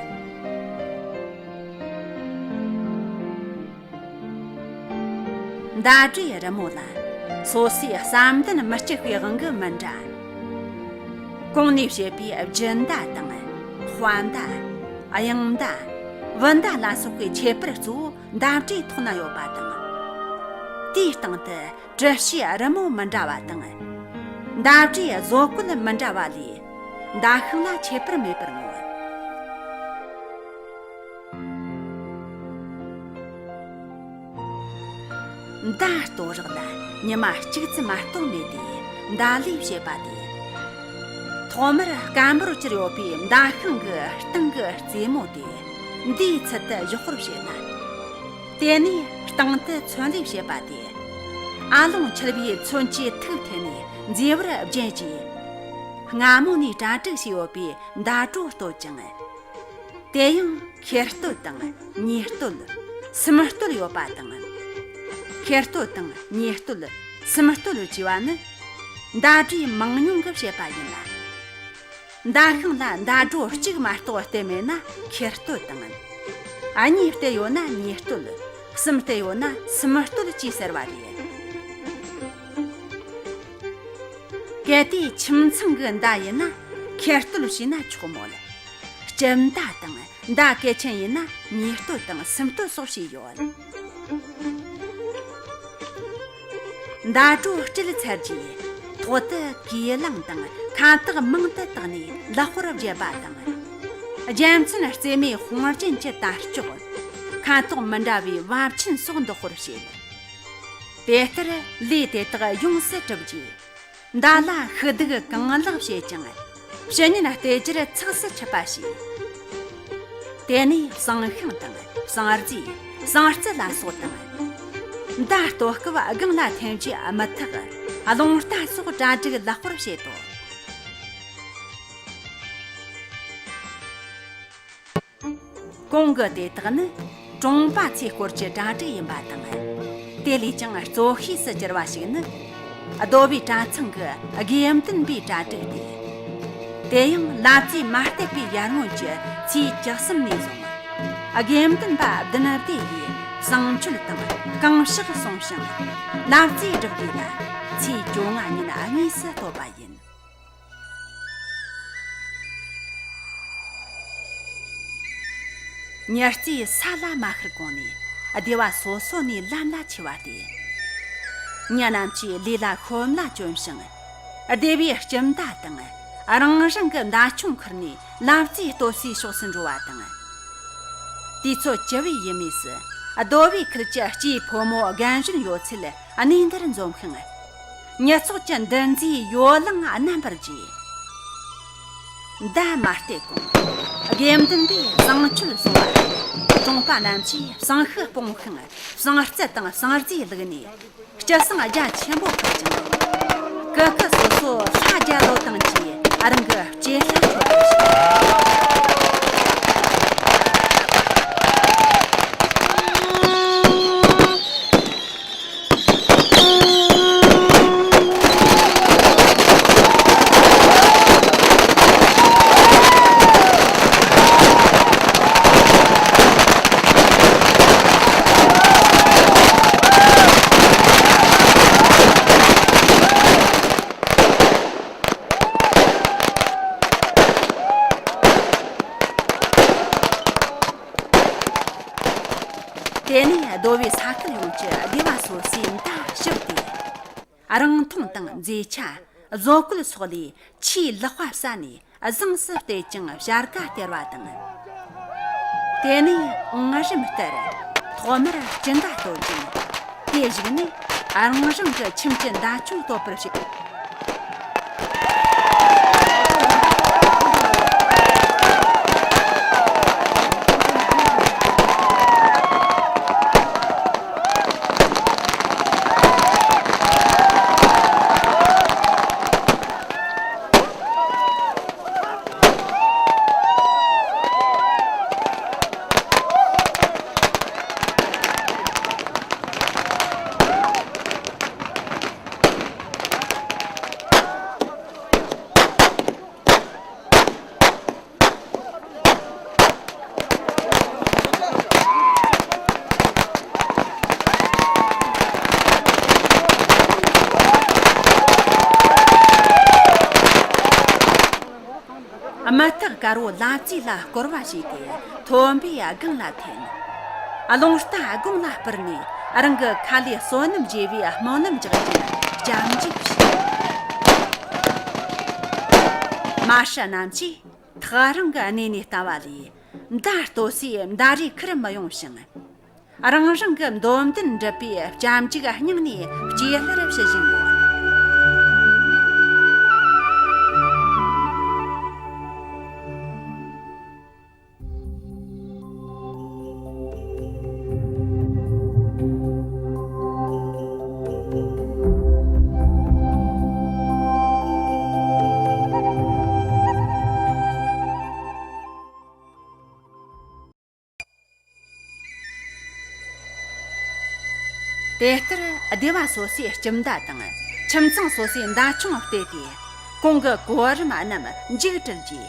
མདའ་གྲོའི་རི་མོ་ལ་སོ་སོའི་བསམ་གཏན་མི་གཅིག་པའི་དབང་གིས་མི་འདྲ། གོང་ནས་བཤད་པའི་རྒྱུ་མདའ་དང་། དཔའ་མདའ། གཡང་མདའ། བུ་མདའ་ལ་སོགས་པའི་ཁྱད་པར་གཙོ་བོ་མདའ་གྲོའི་ཐོག་ན་ཡོད་པ་དང་། དེའི་སྟེང་དུ་གྲུ་བཞིའི་རི་མོ་མི་འདྲ་བ་དང་། མདའ་གྲུའི་བཟོ་བཀོད་མི་འདྲ་བ་ལས། མདའ་ཤིང་ལ་ཁྱད་པར་མེད་པར་མངོན། མདའ་གཏོད་རོགས་ལ་ཉི་མ་གཅིག་ཙམ་མ་གཏོགས་མེད་དེ། མདའ་ལས་བྱེད་པ་དེ། ཐོག་མར་སྐམ་པོར་གྱུར་ཡོད་པའི་མདའ་ཤིང་གི་སྟེང་གི་རྩེ་མོ་དེ་མདའི་ཚུལ་དུ་གཞོགས་པར་བྱས་ན། དེ་ནས་སྟེང་དུ་ཚོན་ལས་བྱས་པ་དེ། ཨ་ལོང་འཁྱིལ་བའི་ཚོན་གྱི་ཐིག་འཐེན་ནས་མཛེས་པར་བརྒྱན་གྱིས། སྔ་མོ་ནས་གྲ་སྒྲིག་བྱས་ཡོད་པའི་མདའ་གྲོ་གཏོད་ཅིང་། དེ་ཡང་ཁེར་གཏོད་དང་གཉིས་གཏོད། གསུམ་གཏོད་ཡོད་པ་དང་། ཁེར་གཏོད་དང་གཉིས་གཏོད། གསུམ་གཏོད་ཅེས་པ་ནི་མདའ་གྲུའི་མང་ཉུང་གིས་བྱེད་པ་ཡིན་ལ། མདའ་ཤིང་ལ་མདའ་གྲོ་གཅིག་མ་གཏོགས་བསྟན་མེད་ན་ཁེར་གཏོད་དང་། གཉིས་བསྟན་ཡོད་ན་གཉིས་གཏོད། གསུམ་བསྟན་ཡོད་ན་གསུམ་གཏོད་ཅེས་ཟེར་བ་རེད། གལ་ཏེ་ཁྱིམ་ཚང་གི་མདའ་ཡིན་ན་ཁེར་གཏོད་བྱས་ན་ཆོག་མོད། སྤྱི་མདའ་དང་མདའ་གལ་ཆེན་ཡིན་ན་གཉིས་གཏོད་དང་གསུམ་གཏོད་སོགས་བྱས་ཡོད། མདའ་གྲོ་སྤྲད་ཚར་རྗེས། ཐོག་ཏུ་གོས་ལངས་དང་ཁ་དོག་མང་དུ་བཏགས་ནས་ལག་པར་བརྒྱབ་པ་དང་། རྒྱལ་མཚན་རྩེ་མོའི་དཔུང་ཅན་གྱི་དར་ལྕོག་ཁ་དོག་མི་འདྲ་བའི་བབ་ཆེན་སོགས་འདོགས་པར་བྱེད། དེ་ལྟར་ལས་དེ་དག་ཡོངས་སུ་གྲུབ་རྗེས། མདའ་ལ་ཤུགས་རྡུག་གང་ལེགས་བྱེད་ཅིང་། བཤུ་ཉེན་བལྟས་རྒྱུར་ཚགས་སུ་ཆུད་པ་བྱས། དེ་ནས་བསང་ཤིང་དང་བསང་རྫས། བསང་རྩི་ལ་སོགས་དང་། མདའ་གཏོད་སྐབས་སྒང་ལ་འཐེན་རྒྱུ་མི་ཐག་རླུང་རྟ་སོགས་གྲ་སྒྲིག་ལེགས་པར་བྱེད་དོ། གོང་གི་དེ་དག་ནི་གྲོང་པ་ཚོའི་སྐོར་གྱི་གྲ་སྒྲིག་ཡིན་པ་དང་། དེ་ལས་ཀྱང་གཙོ་ཤོས་སུ་གྱུར་བ་ཞིག་ནི། རྡོ་སྦིས་གྲྭ་ཚང་གི་དགེ་འདུན་པའི་གྲ་སྒྲིག་སྟེ། དེ་ཡང་ལབ་རྩེ་མ་བཏེག་པའི་ཡར་སྔོན་གྱི་ཚེས་བཅུ་གསུམ་ནས་བཟུང་། དགེ་འདུན་པ་བདུན་སྡེ་ཡིས་བསང་མཆོད་དང་གང་ཕྱག་གསུངས་ཤིང་། ལབ་རྩེ་སྒྲུབ་དུས་ལ་ཚེས་བཅོ་ལྔ་ཉིན་དངོས་སུ་བསྟོད་པ་ཡིན། ཉི་རྩེའི་ས་ལ་མ་ཤར་གོང་ནས་སྡེ་བ་སོ་སོ་ནས་ལམ་ལ་ཆས་པ་སྟེ། མི་རྣམས་ཀྱིས་ལུས་ལ་ཤོབ་ལྭ་གྱོན་ཞིང་། སྡེ་བའི་སྤྱི་མདའ་དང་རང་རང་གི་མདའ་ཆུང་ཁུར་ནས་ལབ་རྩེ་གཏོད་སའི་ཕྱོགས་སུ་འགྲོ་བ་དང་། དུས་ཚོད་བཅུ་པའི་ཡུལ་མུས་སུ་རྡོ་སྦིས་ཁུལ་གྱི་སྐྱེས་ཕོ་མོ་རྒན་གཞོན་ཡོད་ཚད་གནས་འདིར་འཛོམས་ཤིང་། ཉི་ཚོགས་ཀྱི་འདུ་འཛིའི་ཡོ་ལང་རྣམ་པར་རྒྱས། མདའ་མ་གཏད་གོང་། དགེ་འདུན་པས་བསང་མཆོད་གསུང་བ་དང་། གྲོང་པ་རྣམས་ཀྱིས་བསང་ཤུགས་སྤོང་ཤིང་བསང་རྩི་དང་བསང་རྫས་བླུགས་ནས་སྤྱི་བསང་རྒྱ་ཆེན་པོ་ཕུལ་ཅིང་། སྐུ་སྐུ་སོ་སོ་ལྷ་རྒྱལ་ལོ་དང་བཅས་རང་གི་སྐྱེས་ལྷ་མཆོད་པར་བྱེད། དེ་ནས་རྡོ་སྦིས་ས་ཁུལ་ཡོངས་ཀྱི་སྡེ་བ་སོ་སོས་མདའ་ཞིབ་སྟེ། རིང་ཐུང་དང་མཛེས་ཆ། བཟོ་བཀོད་སོགས་ལས་ཆེས་ལེགས་པ་བསམ་ནས་བཟང་སུ་བལྟས་ཀྱང་བྱ་དགའ་སྟེར་བ་དང་། དེ་ནས་ངར་རིམ་ལྟར་ཐོག་མར་སྤྱི་མདའ་གཏོད་ཅིང་། དེ་བཞུགས་ནས་རང་རང་གི་ཁྱིམ་གྱི་མདའ་ཆུང་གཏོད་པར་བྱེད། དམག་སྟག་དཀར་བོ་ལབ་རྩེ་ལ་སྐོར་བ་བྱས་ཏེ་ཐོན་པའི་སྒང་ལ་འཐེན། རླུང་རྟ་དགུང་ལ་སྤུར་ནས་ རང་གི་ཁ་ལས་བསོད་ནམས་རྒྱས་པའི་སྨོན་ལམ་རྒྱག་རྒྱུར་སྐྱབས་འཇུག་ཞུས། མ་ཧྲ་རྣམས་ཀྱིས་ཐག་རིང་གི་གནས་ནས་ལྟ་བ་ལས། མདའ་གཏོད་སའི་མདའ་རིགས་ཁུར་མི་ཡོང་ཞིང་། རང་རང་གི་འདོད་འདུན་འགྲུབ་པའི་སྐྱབས་འཇུག་སྙིང་ནས་སྐྱེས་ལྷར་ཞུ་བཞིན་ཡོད། དེ་ལྟར་སྡེ་བ་སོ་སོའི་ཁྱིམ་མདའ་དང་། ཁྱིམ་ཚང་སོ་སོའི་མདའ་ཆུང་སྤྲད་དེ། གོང་གི་གོ་རིམ་རྣམས་མཇུག་བསྒྲིལ་རྗེས།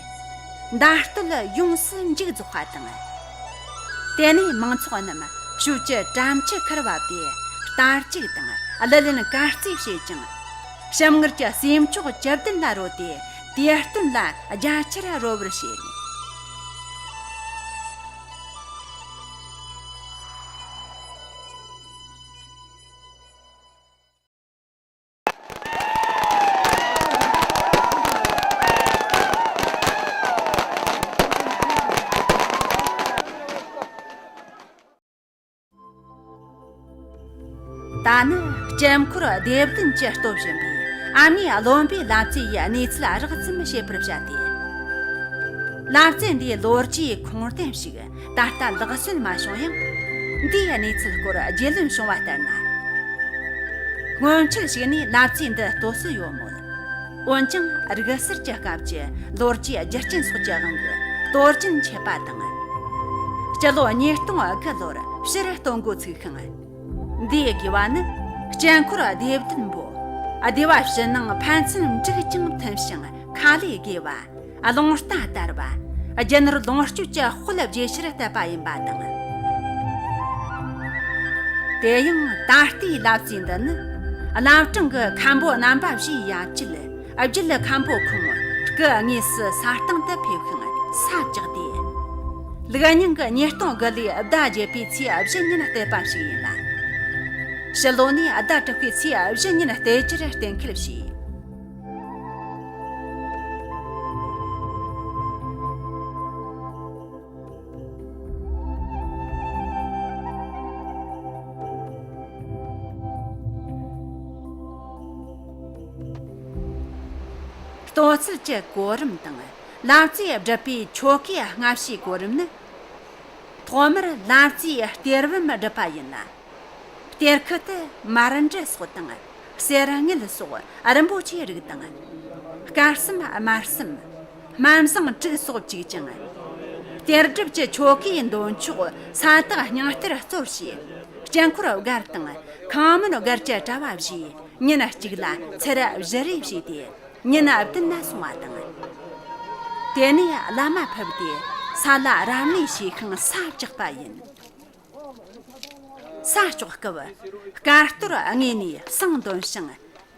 མདའ་གཏོད་ཡོངས་སུ་མཇུག་རྫོགས་པ་དང་། དེ་ནས་མང་ཚོགས་རྣམས་ཞོལ་གྱི་དྲ་མཆུ་ཁར་བབས་ཏེ། རྟ་རྒྱུག་དང་གླུ་ལེན་གར་རྩེད་བྱེད་ཅིང་། ཞིམ་མངར་གྱི་སྲས་མཆོག་བཅུ་བདུན་ལ་རོལ་ཏེ། དེད་དཔོན་ལ་རྒྱ་ཆེར་རོལ་བར་བྱེད། ད་ནི་སྐྱབས་འཁོར་སྡེ་བདུན་གྱིས་སྟོབས་བཞིན་པའི་ཨ་མྱེས་བློན་པོའི་ལབ་རྩེ་ཡི་གནས་ཚུལ་རགས་ཙམ་བཤད་པར་བྱ་སྟེ། ལབ་རྩེ་འདིའི་ལོ་རྒྱུས་ཁུངས་ལྡན་ཞིག་ད་ལྟ་ལག་སོན་མ་བྱུང་ཡང་། འདིའི་གནས་ཚུལ་སྐོར་རྒྱུས་ལོན་བྱུང་བ་ལྟར་ན། སྔོན་ཆད་ཞིག་ནས་ལབ་རྩེ་འདི་སྟོད་སྲོལ་ཡོད་མོད། འོན་ཀྱང་རིག་གསར་གྱི་སྐབས་ཀྱི་ལོ་རྒྱུས་རྒྱུ་རྐྱེན་སོགས་ཀྱི་དབང་གིས་གཏོར་སྐྱོན་ཆད་པ་དང་། སྤྱི་ལོ་ཉིས་སྟོང་དགུ་ལོར་ཕྱིར་གཏོར་འགོ་ཚུགས་ཤིང་། འདིའི་དགེ་བ་ནི་སྐྱབས་འཁོར་སྡེ་བདུན་པོ། སྡེ་བ་ཕྱི་ནང་ཕན་ཚུན་འགྲིག་ཅིང་མཐུན་ཞིང་ཁ་ལས་དགེ་བ། རླུང་རྟ་དར་བ། རྒྱུ་ནོར་ལོངས་སྤྱོད་ཀྱི་དཔལ་རྒྱས་ཕྱིར་བསྟད་པ་ཡིན་པ་དང་། དེ་ཡང་ད་ལྟའི་ལབ་རྩེ་འདི་ནི་བླ་བྲང་གི་མཁན་པོ་རྣམ་པ་བཞིའི་ཡབ་ཆེན་རྒྱུད་མཁན་པོ་ཁོང་སྐུ་དངོས་སུ་ས་སྟེང་དུ་ཕེབས་ཤིང་ས་བཅགས་ཏེ། ལུགས་རྙིང་གི་ཉིས་སྟོང་དགུ་ལོའི་ཟླ་བརྒྱད་པའི་ཚེས་བཞི་ཉིན་བསྟད་པ་ཞིག་ཡིན་ལ། ཕྱི་ལོ་ནས་ཟླ་དྲུག་པའི་ཚེས་བཞི་ཉིན་བསྟད་རྒྱུར་གཏན་འཁེལ་བྱས། ལྟོ་ཚུལ་གྱི་གོ་རིམ་དང་ལབ་རྩེ་སྒྲུབ་པའི་ཆོ་གའི་སྔ་ཕྱིའི་གོ་རིམ་ནི། ཐོག་མར་ལབ་རྩེའི་གཏེར་བུམ་སྒྲུབ་པ་ཡིན་ལ། གཏེར་ཁུ་དེ་མར་འབྲུ་སོགས་དང་གསེར་དངུལ་སོགས་རིན་པོ་ཆེའི་རིགས་དང་། དཀར་གསུམ་དམར་གསུམ། སྨན་བཟང་དྲུག་སོགས་བཅུག་ཅིང་། གཏེར་སྒྲུབ་ཀྱི་ཆོ་གའི་འདོན་ཆོག་ས་བཏགས་སྙིང་གཏེར་གཙོར་བྱས། དཀྱིལ་འཁོར་བསྒར་དང་ཁང་མིན་བསྒར་གྱི་གྲྭ་བ་བཞིས་ཉིན་གཅིག་ལ་ཚར་བཞི་རེ་བྱས་ཏེ། ཉིན་བདུན་ན་སོང་བ་དང་། དེ་ནས་བླ་མ་ཕུད་དེ་ས་ལ་རབ་གནས་བྱས་ཤིང་ས་བཅག་པ་ཡིན། ས་བཅག་སྐབས་དཀར་གཏོར་དངོས་ནས་བསང་འདོན་ཞིང་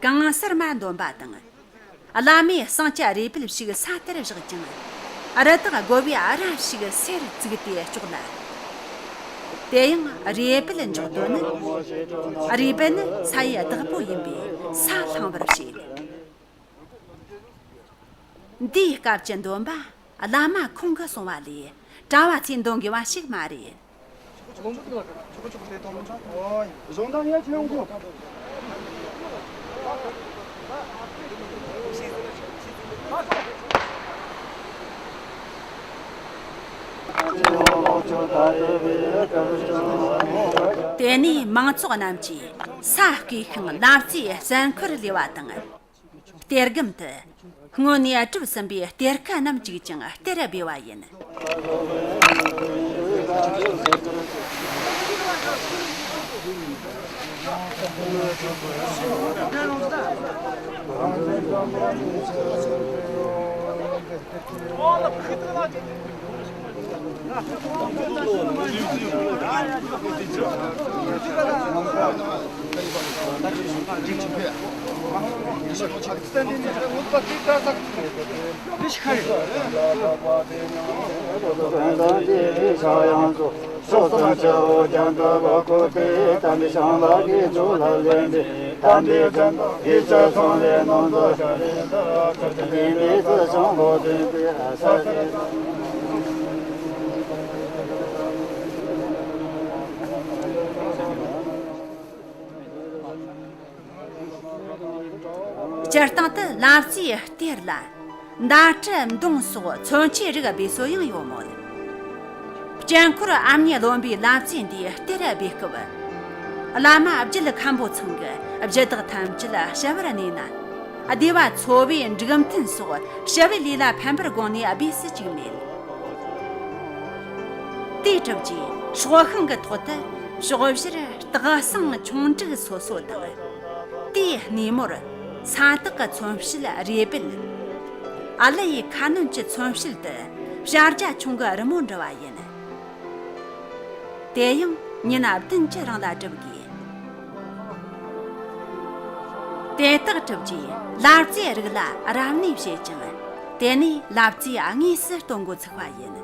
གང་སར་མ་འདོན་པ་དང་། བླ་མས་བསང་གི་རས་སྦལ་ཞིག་ས་དེར་བཞག་ཅིང་། རི་དྭགས་རྒོད་པོའི་རྭ་ཞིག་སེར་བཙུགས་ཏེ་གཅོག་ལ། དེ་ཡང་རས་སྦལ་འཇོག་དོན་ནི། རས་སྦལ་ནི་ས་ཡི་བདག་པོ་ཡིན་པས་ས་བསླང་བར་བྱེད། འདིའི་སྐབས་ཀྱི་འདོན་པ་བླ་མ་ཁོང་གིས་གསུངས་པ་ལས་གྲྭ་བ་ཚོས་འདོན་དགོས་པ་ཞིག་མ་རེད། དེ་ནས་མང་ཚོགས་རྣམས་ཀྱིས་ས་བརྐོས་ཤིང་ལབ་རྩེའི་གསོན་འཁོར་ལས་པ་དང་། གཏེར་སྒམ་དུ་སྔོན་ནས་གྲུབ་ཟིན་པའི་གཏེར་ཁ་རྣམས་བཅུག་ཅིང་གཏེར་སྦས་པ་ཡིན། སྤྱིར་བཏང་དུ་ལབ་རྩེའི་གཏེར་ལ་མདའ་གྲི་མདུང་སོགས་མཚོན་ཆའི་རིགས་སྦས་སྲོལ་ཡང་ཡོད་མོད། སྤྱན་འཁོར་ཨ་མྱེས་བློན་པོའི་ལབ་རྩེ་འདིའི་གཏེར་སྦས་སྐབས། བླ་མ་རྒྱུད་མཁན་པོ་ཚང་གིས་གཞི་བདག་ཐམས་ཅད་ཞི་བར་གནས་ན། སྡེ་བ་ཚོ་བའི་འབྲུག་མཐུན་སོགས་ཞི་བའི་ལས་ལ་ཕན་པར་དགོངས་ནས་སྦས་སུ་བཅུག་མེད། དེའི་གྲུབ་རྗེས་སྲོག་ཤིང་གི་ཐོག་ཏུ་ཕྱོགས་བཞིར་སྟག་ཟངས་ཆུང་འབྲུག་སོ་སོ་དང་། དེའི་སྣེ་མོར་ས་སྟག་གི་མཚོན་བྱེད་རེ་སྦལ། ཨ་ལི་ཡི་ཁ་གནོན་གྱི་མཚོན་བྱེད་དུ་བྱ་རྒྱ་ཆུང་གི་རི་མོ་འབྲི་བ་ཡིན། དེ་ཡང་ཉིན་བདུན་གྱི་རིང་ལ་བསྒྲུབ་དགོས། དེ་དག་གྲུབ་རྗེས་ལབ་རྩེའི་རིགས་ལ་རབ་གནས་བྱེད་ཅིང་། དེ་ནས་ལབ་རྩེ་དངོས་སུ་སྟོན་འགོ་ཚུགས་པ་ཡིན།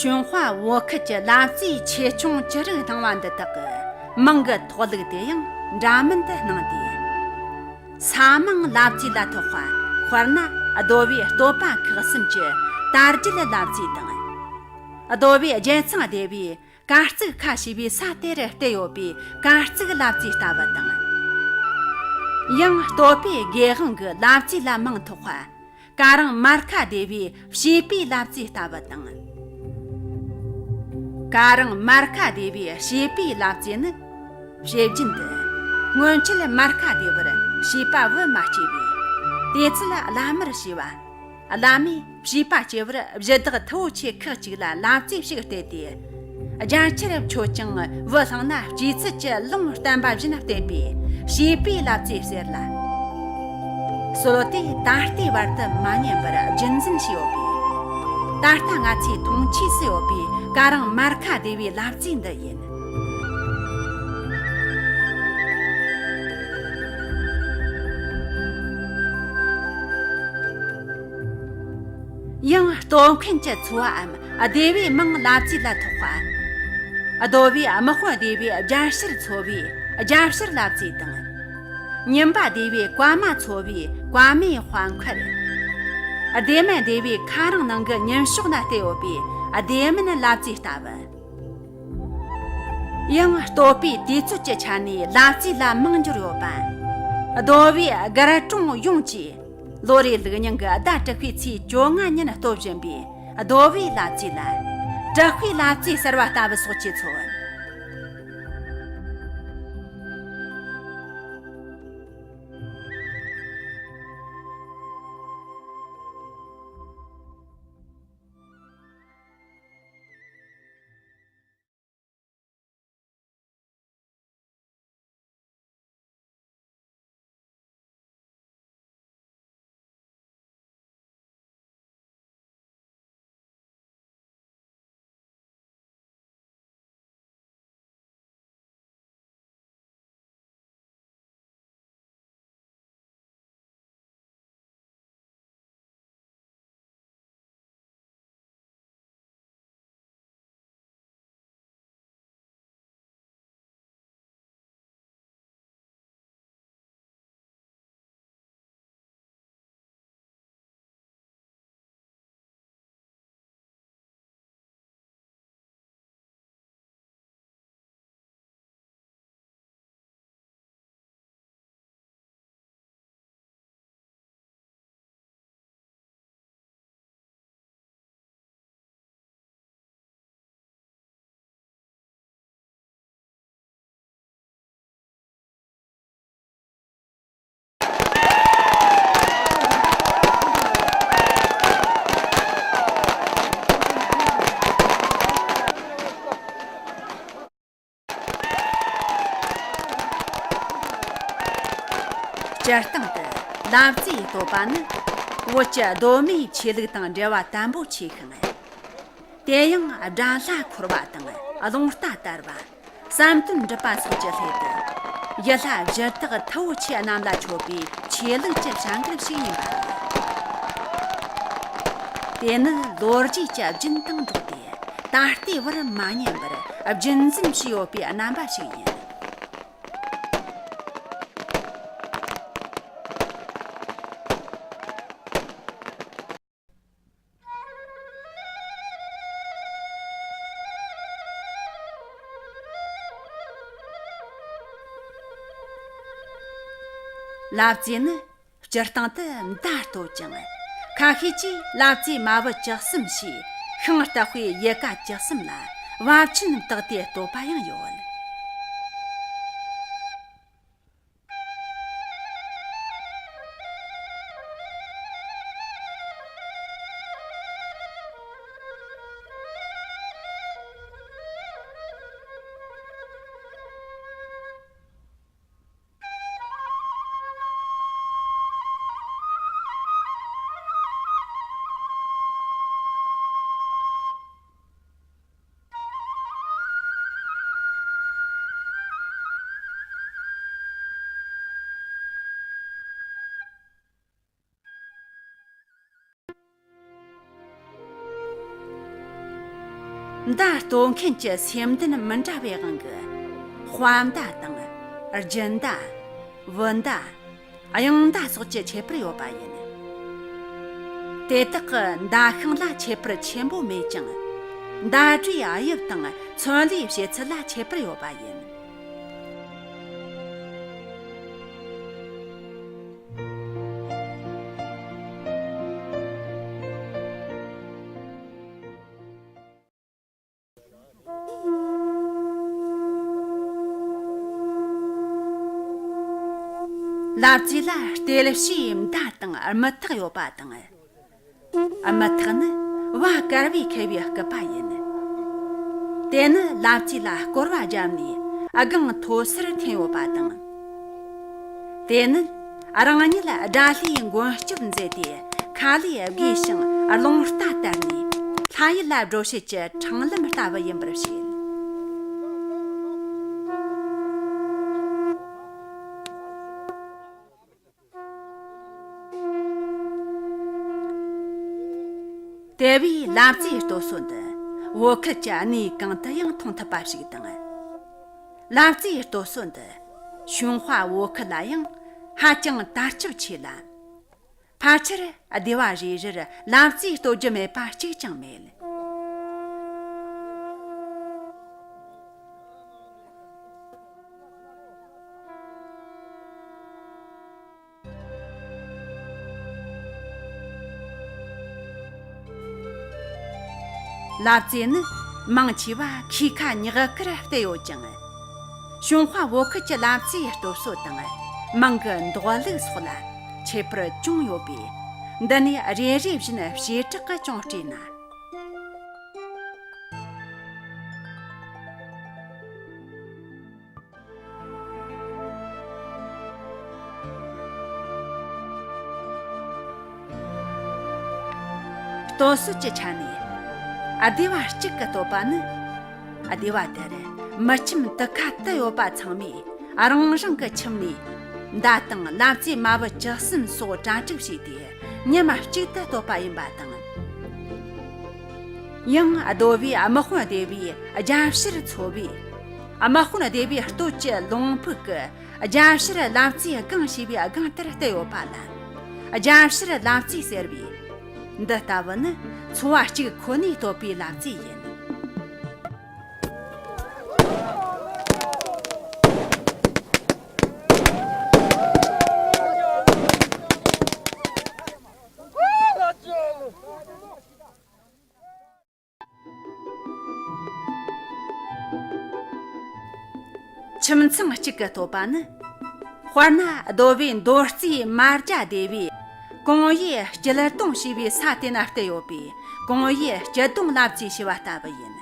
ཀྲུང་ཧྭ་བོད་ཁུལ་གྱི་ལབ་རྩེའི་ཆེ་ཆུང་ཅི་རིགས་སྣང་བ་འདི་དག་གི་མིང་གི་ཐོགས་ལུགས་དེ་ཡང་འདྲ་མིན་དུ་སྣང་སྟེ། ས་མིང་ལབ་རྩེ་ལ་ཐོགས་པ། དཔེར་ན་རྡོ་བའི་བསྟོད་པ་ཁག་གསུམ་གྱི་དར་རྒྱས་ལབ་རྩེ་དང་། རྡོ་བའི་རྒྱལ་ཚང་སྡེ་བའི་གར་བརྩིགས་ཁ་ཕྱེ་བའི་ས་དེར་བརྟེན་ཡོད་པའི་གར་བརྩིགས་ལབ་རྩེ་ལྟ་བུ་དང་། ཡང་བསྟོད་པའི་དགེ་དབང་གི་ལབ་རྩེ་ལ་མིང་ཐོགས་པ། ཀ་རིང་མར་ཁ་སྡེ་བའི་བྱིས་པའི་ལབ་རྩེ་ལྟ་བུ་དང་། ཀ་རིང་མར་ཁ་སྡེ་བའི་བྱིས་པའི་ལབ་རྩེ་ནི། བྱེད་རྒྱུན་དུ། སྔོན་ཆད་མར་ཁ་སྡེ་བར་བྱིས་པ་བུ་མ་སྐྱེས་པས། དེ་ཚུལ་བླ་མར་བྱས་པ། བླ་མས་བྱིས་པ་སྐྱེ་བར་གཞི་བདག་མཐུ་བོ་ཆེ་ཁག་ཅིག་ལ་ལབ་རྩེ་ཞིག་གཏད་དེ། རྒྱ་ཆེར་མཆོད་ཅིང་བུ་བླངས་ན་སྐྱེས་ཚུལ་གྱི་ལུང་བསྟན་པ་བཞིན་བསྟན་པས་བྱིས་པའི་ལབ་རྩེ་ཟེར་ལ། སྲོལ་དེ་ད་ལྟའི་བར་དུ་མ་ཉམས་པར་རྒྱུན་འཛིན་བྱས་ཡོད་པས། ད་ལྟ་ང་ཚོའི་མཐོང་ཆོས་སུ་ཡོད་པའི་ཀ་རིང་མར་ཁ་སྡེ་བའི་ལབ་རྩེ་འདི་ཡིན། ཡང་བསྟོད་མཁན་གྱི་ཚོ་བའམ་སྡེ་བའི་མིང་ལབ་རྩེ་ལ་ཐོགས་པ། རྡོ་བའི་དམག་དཔོན་སྡེ་བའི་རྒྱལ་ཕྱིར་འཚོ་བའི་རྒྱལ་ཕྱིར་ལབ་རྩེ་དང་། ཉིན་པ་སྡེ་བའི་བཀའ་མ་འཚོ་བའི་བཀའ་མའི་དཔའ་མཁར། སྡེ་སྨད་སྡེ་བའི་ཁ་རང་ནང་གི་ཉིན་ཞོགས་ན་བལྟས་ཡོད་པའི་སྡེ་སྨད་ལབ་རྩེ་ལྟ་བུ། ཡང་བསྟོད་པའི་དུས་ཚོད་ཀྱི་ཆ་ནས་ལབ་རྩེ་ལ་མིང་འབྱོར་ཡོད་པ། རྡོ་བའི་སྒར་གྲོང་ཡོངས་ཀྱིས་ལོ་རེའི་ལུགས་རྙིང་གི་ཟླ་དྲུག་པའི་ཚེས་བཅོ་ལྔ་ཉིན་བསྟོད་བཞིན་པའི་རྡོ་བའི་ལབ་རྩེ་ལ་དྲུག་པའི་ལབ་རྩེ་ཟེར་བ་ལྟ་བུ་སོགས་ཀྱིས་མཚོན། སྤྱིར་བཏང་དུ་ལབ་རྩེའི་བསྟོད་པ་ནི་བོད་ཀྱི་གདོད་མའི་ཆོས་ལུགས་དང་འབྲེལ་བ་དམ་པོ་ཆེ་ཞིང་། དེ་ཡང་དགྲ་ལྷ་འཁོར་བ་དང་རླུང་རྟ་དར་བ། བསམ་དོན་འགྲུབ་པ་སོགས་ཀྱི་སླད་དུ་ཡུལ་ལྷ་གཞི་བདག་མཐུ་བོ་ཆེ་རྣམས་ལ་མཆོད་པའི་ཆོས་ལུགས་ཀྱི་བྱ་འགུལ་ཞིག་ཡིན་པ་རེད། དེ་ནི་ལོ་རྒྱུས་ཀྱི་རྒྱུན་དང་འགྲོགས་ཏེ་ད་ལྟའི་བར་མ་ཉམས་པར་རྒྱུན་འཛིན་བྱས་ཡོད་པའི་རྣམ་པ་ཞིག་ཡིན། ལབ་རྩེ་ནི་སྤྱིར་བཏང་དུ་མདའ་བསྟོད་ཅིང་། ཁ་ཤས་ཀྱིས་ལབ་རྩེ་མ་བུ་བཅུ་གསུམ་ཞེས་ཤིང་རྟ་དཔེ་ཡལ་ག་བཅུ་གསུམ་ལ་བབ་ཆེན་བཏགས་ཏེ་བསྟོད་པ་ཡང་ཡོད། མདའ་གཏོད་མཁན་གྱི་སེམས་ལྡན་མི་འདྲ་བའི་དབང་གིས། དཔའ་མདའ་དང་། རྒྱུ་མདའ། བུ་མདའ། གཡང་མདའ་སོགས་ཀྱི་ཁྱད་པར་ཡོད་པ་ཡིན། དེ་དག་གི་མདའ་ཤིང་ལ་ཁྱད་པར་ཆེན་པོ་མེད་ཀྱང་། མདའ་གྲུའི་དབྱིབས་དང་ཚོན་ལས་བྱེད་ཚུལ་ལ་ཁྱད་པར་ཡོད་པ་ཡིན། ལབ་རྩེ་ལ་གཏེར་བྱེའུ་མདའ་དང་རྨུ་ཐག་ཡོད་པ་དང་། རྨུ་ཐག་ནི་བ་དཀར་བས་ཁེབས་པའི་སྐུད་པ་ཡིན། དེ་ནི་ལབ་རྩེ་ལ་སྐོར་བ་བརྒྱབ་ནས་སྒང་མཐོ་སར་འཐེན་ཡོད་པ་དང་། དེ་ནི་རང་ཉིད་དགྲ་ལྷའི་མགོན་སྐྱབས་མཛད་དེ། ཁ་ལས་དགོས་ཤིང་རླུང་རྟ་དར་ནས་ལྷ་ཡུལ་ལ་འགྲོ་བྱེད་ཀྱི་འཕྲང་ལམ་ལྟ་བུ་ཡིན་པར་བཤད། དེ་བས་ལབ་རྩེའི་སྟོད་སྲོལ་འདི་བོད་ཁུལ་གྱི་གནས་གང་དུ་ཡང་མཐོང་ཐུབ་པ་ཞིག་དང་། ལབ་རྩེའི་སྟོད་སྲོལ་འདི་ཞུན་ཧྭ་བོད་ཁུལ་ལ་ཡང་ཧ་ཅང་དར་ཁྱབ་ཆེ་ལ། ཕལ་ཆེར་སྡེ་བ་རེ་རེར་ལབ་རྩེ་གཏོད་རྒྱུ་མེད་པ་གཅིག་ཀྱང་མེད། ལབ་རྩེ་ནི་མང་ཆེ་བ་ཁོའི་ཁ་ཉག་གར་བལྟས་ཡོད་ཅིང་། ཞུན་ཧྭ་བོད་ཁུལ་གྱི་ལབ་རྩེའི་སྟོད་སྲོལ་དང་མང་གི་འདོགས་ལུགས་སོགས་ལ་ཁྱད་པར་ཅུང་ཡོད་པས། འདི་ནས་རེ་རེ་བཞིན་བྱེ་བྲག་གི་ཅུང་བཀྲལ་ན། སྟོད་སྲོལ་གྱི་ཆ་ནས་སྡེ་བ་གཅིག་གི་སྟོད་པ་ནི། སྡེ་བ་དེར་མི་ཁྱིམ་དུ་ཁ་དུ་ཡོད་པ་ཚང་མས་རང་རང་གི་ཁྱིམ་ནས་མདའ་དང་ལབ་རྩེ་མ་བུ་བཅུ་གསུམ་སོགས་གྲ་སྒྲིག་བྱས་ཏེ་མཉམ་གཅིག་ཏུ་སྟོད་པ་ཡིན་པ་དང་། ཡང་སྡེ་བའི་དམག་དཔོན་སྡེ་བའི་རྒྱབ་ཕྱིར་ཚོ་བས། དམག་དཔོན་སྡེ་བའི་སྟོད་ཀྱི་ལུང་ཕུག་གི་རྒྱབ་ཕྱིར་ལབ་རྩེའི་སྒང་ཞེས་པའི་སྒང་དེར་བསྟད་ཡོད་པ་ལ། རྒྱབ་ཕྱིར་ལབ་རྩེ་ཟེར་བས། འདི་ལྟ་བུ་ནི་ཚོ་བ་གཅིག་ཁོ་ནས་སྟོད་པའི་ལབ་རྩེ་ཡིན། ཁྱིམ་ཚང་གཅིག་གི་སྟོད་པ་ནི། དཔེར་ན་སྡེ་བའི་མདོ་རྩིས་མ་རྒྱ་སྡེ་བས་ཀོང་ཡེ་སྐྱིད་གདོང་ཞེས་པའི་ས་དེ་ན་བསྟད་ཡོད་པས། ཀོང་ཡེ་སྐྱིད་གདོང་ལབ་རྩེ་ཞེས་པ་ལྟ་བུ་ཡིན།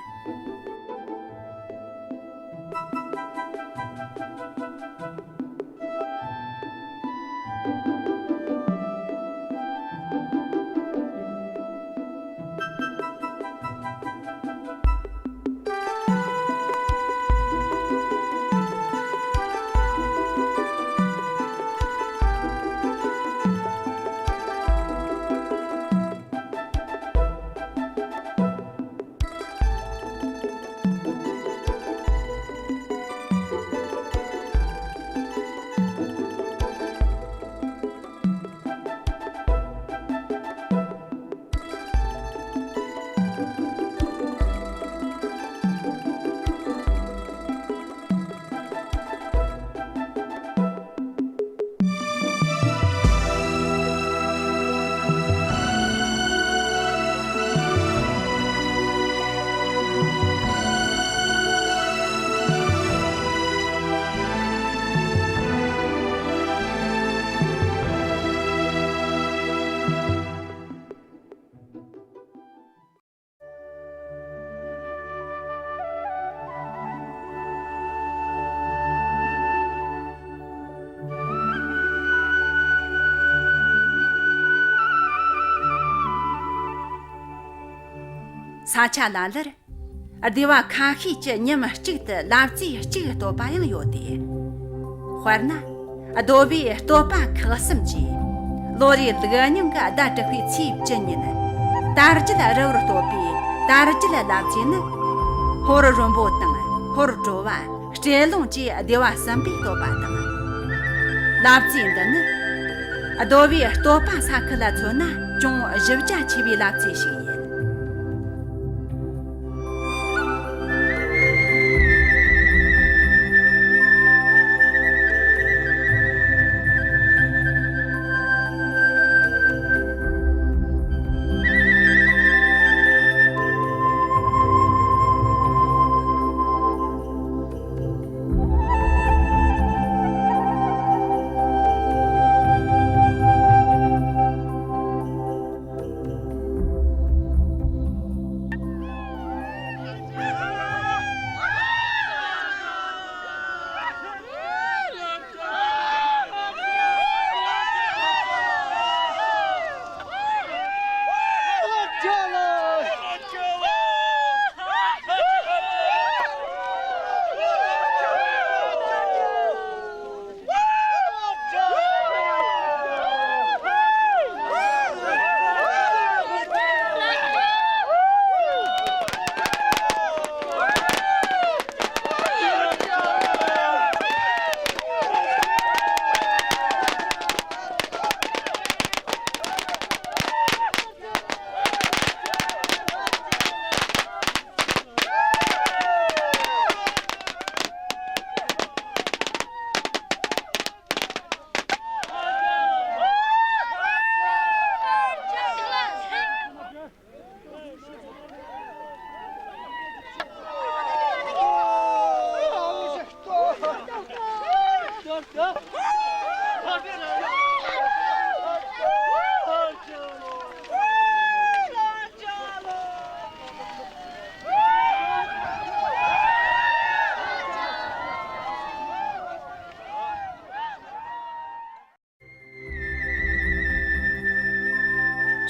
ས་ཆ་ལ་ལར་སྡེ་བ་ཁ་ཤས་ཀྱི་མཉམ་གཅིག་ཏུ་ལབ་རྩེ་གཅིག་སྟོད་པ་ཡང་ཡོད་དེ། དཔེར་ན། རྡོ་བའི་སྟོད་པ་ཁག་གསུམ་གྱིས། ལོ་རེའི་ལུག་རྙིང་གི་ཟླ་དྲུག་པའི་ཚེས་བཅུ་ཉིན། དར་རྒྱུད་རི་བོར་གཏོད་པའི་དར་རྒྱུད་ལབ་རྩེ་ནི། ཧོར་རོན་པོ་དང་ཧོར་དྲོ་བ། སྤྲེལ་ལུང་བཅས་སྡེ་བ་གསུམ་པའི་བསྟོད་པ་དང་། ལབ་རྩེ་འདི་ནི་རྡོ་བའི་བསྟོད་པ་ས་ཁུལ་ལ་མཚོན་ན་ཅུང་ཞིབ་རྒྱ་ཆེ་བའི་ལབ་རྩེ་ཞིག་ཡིན།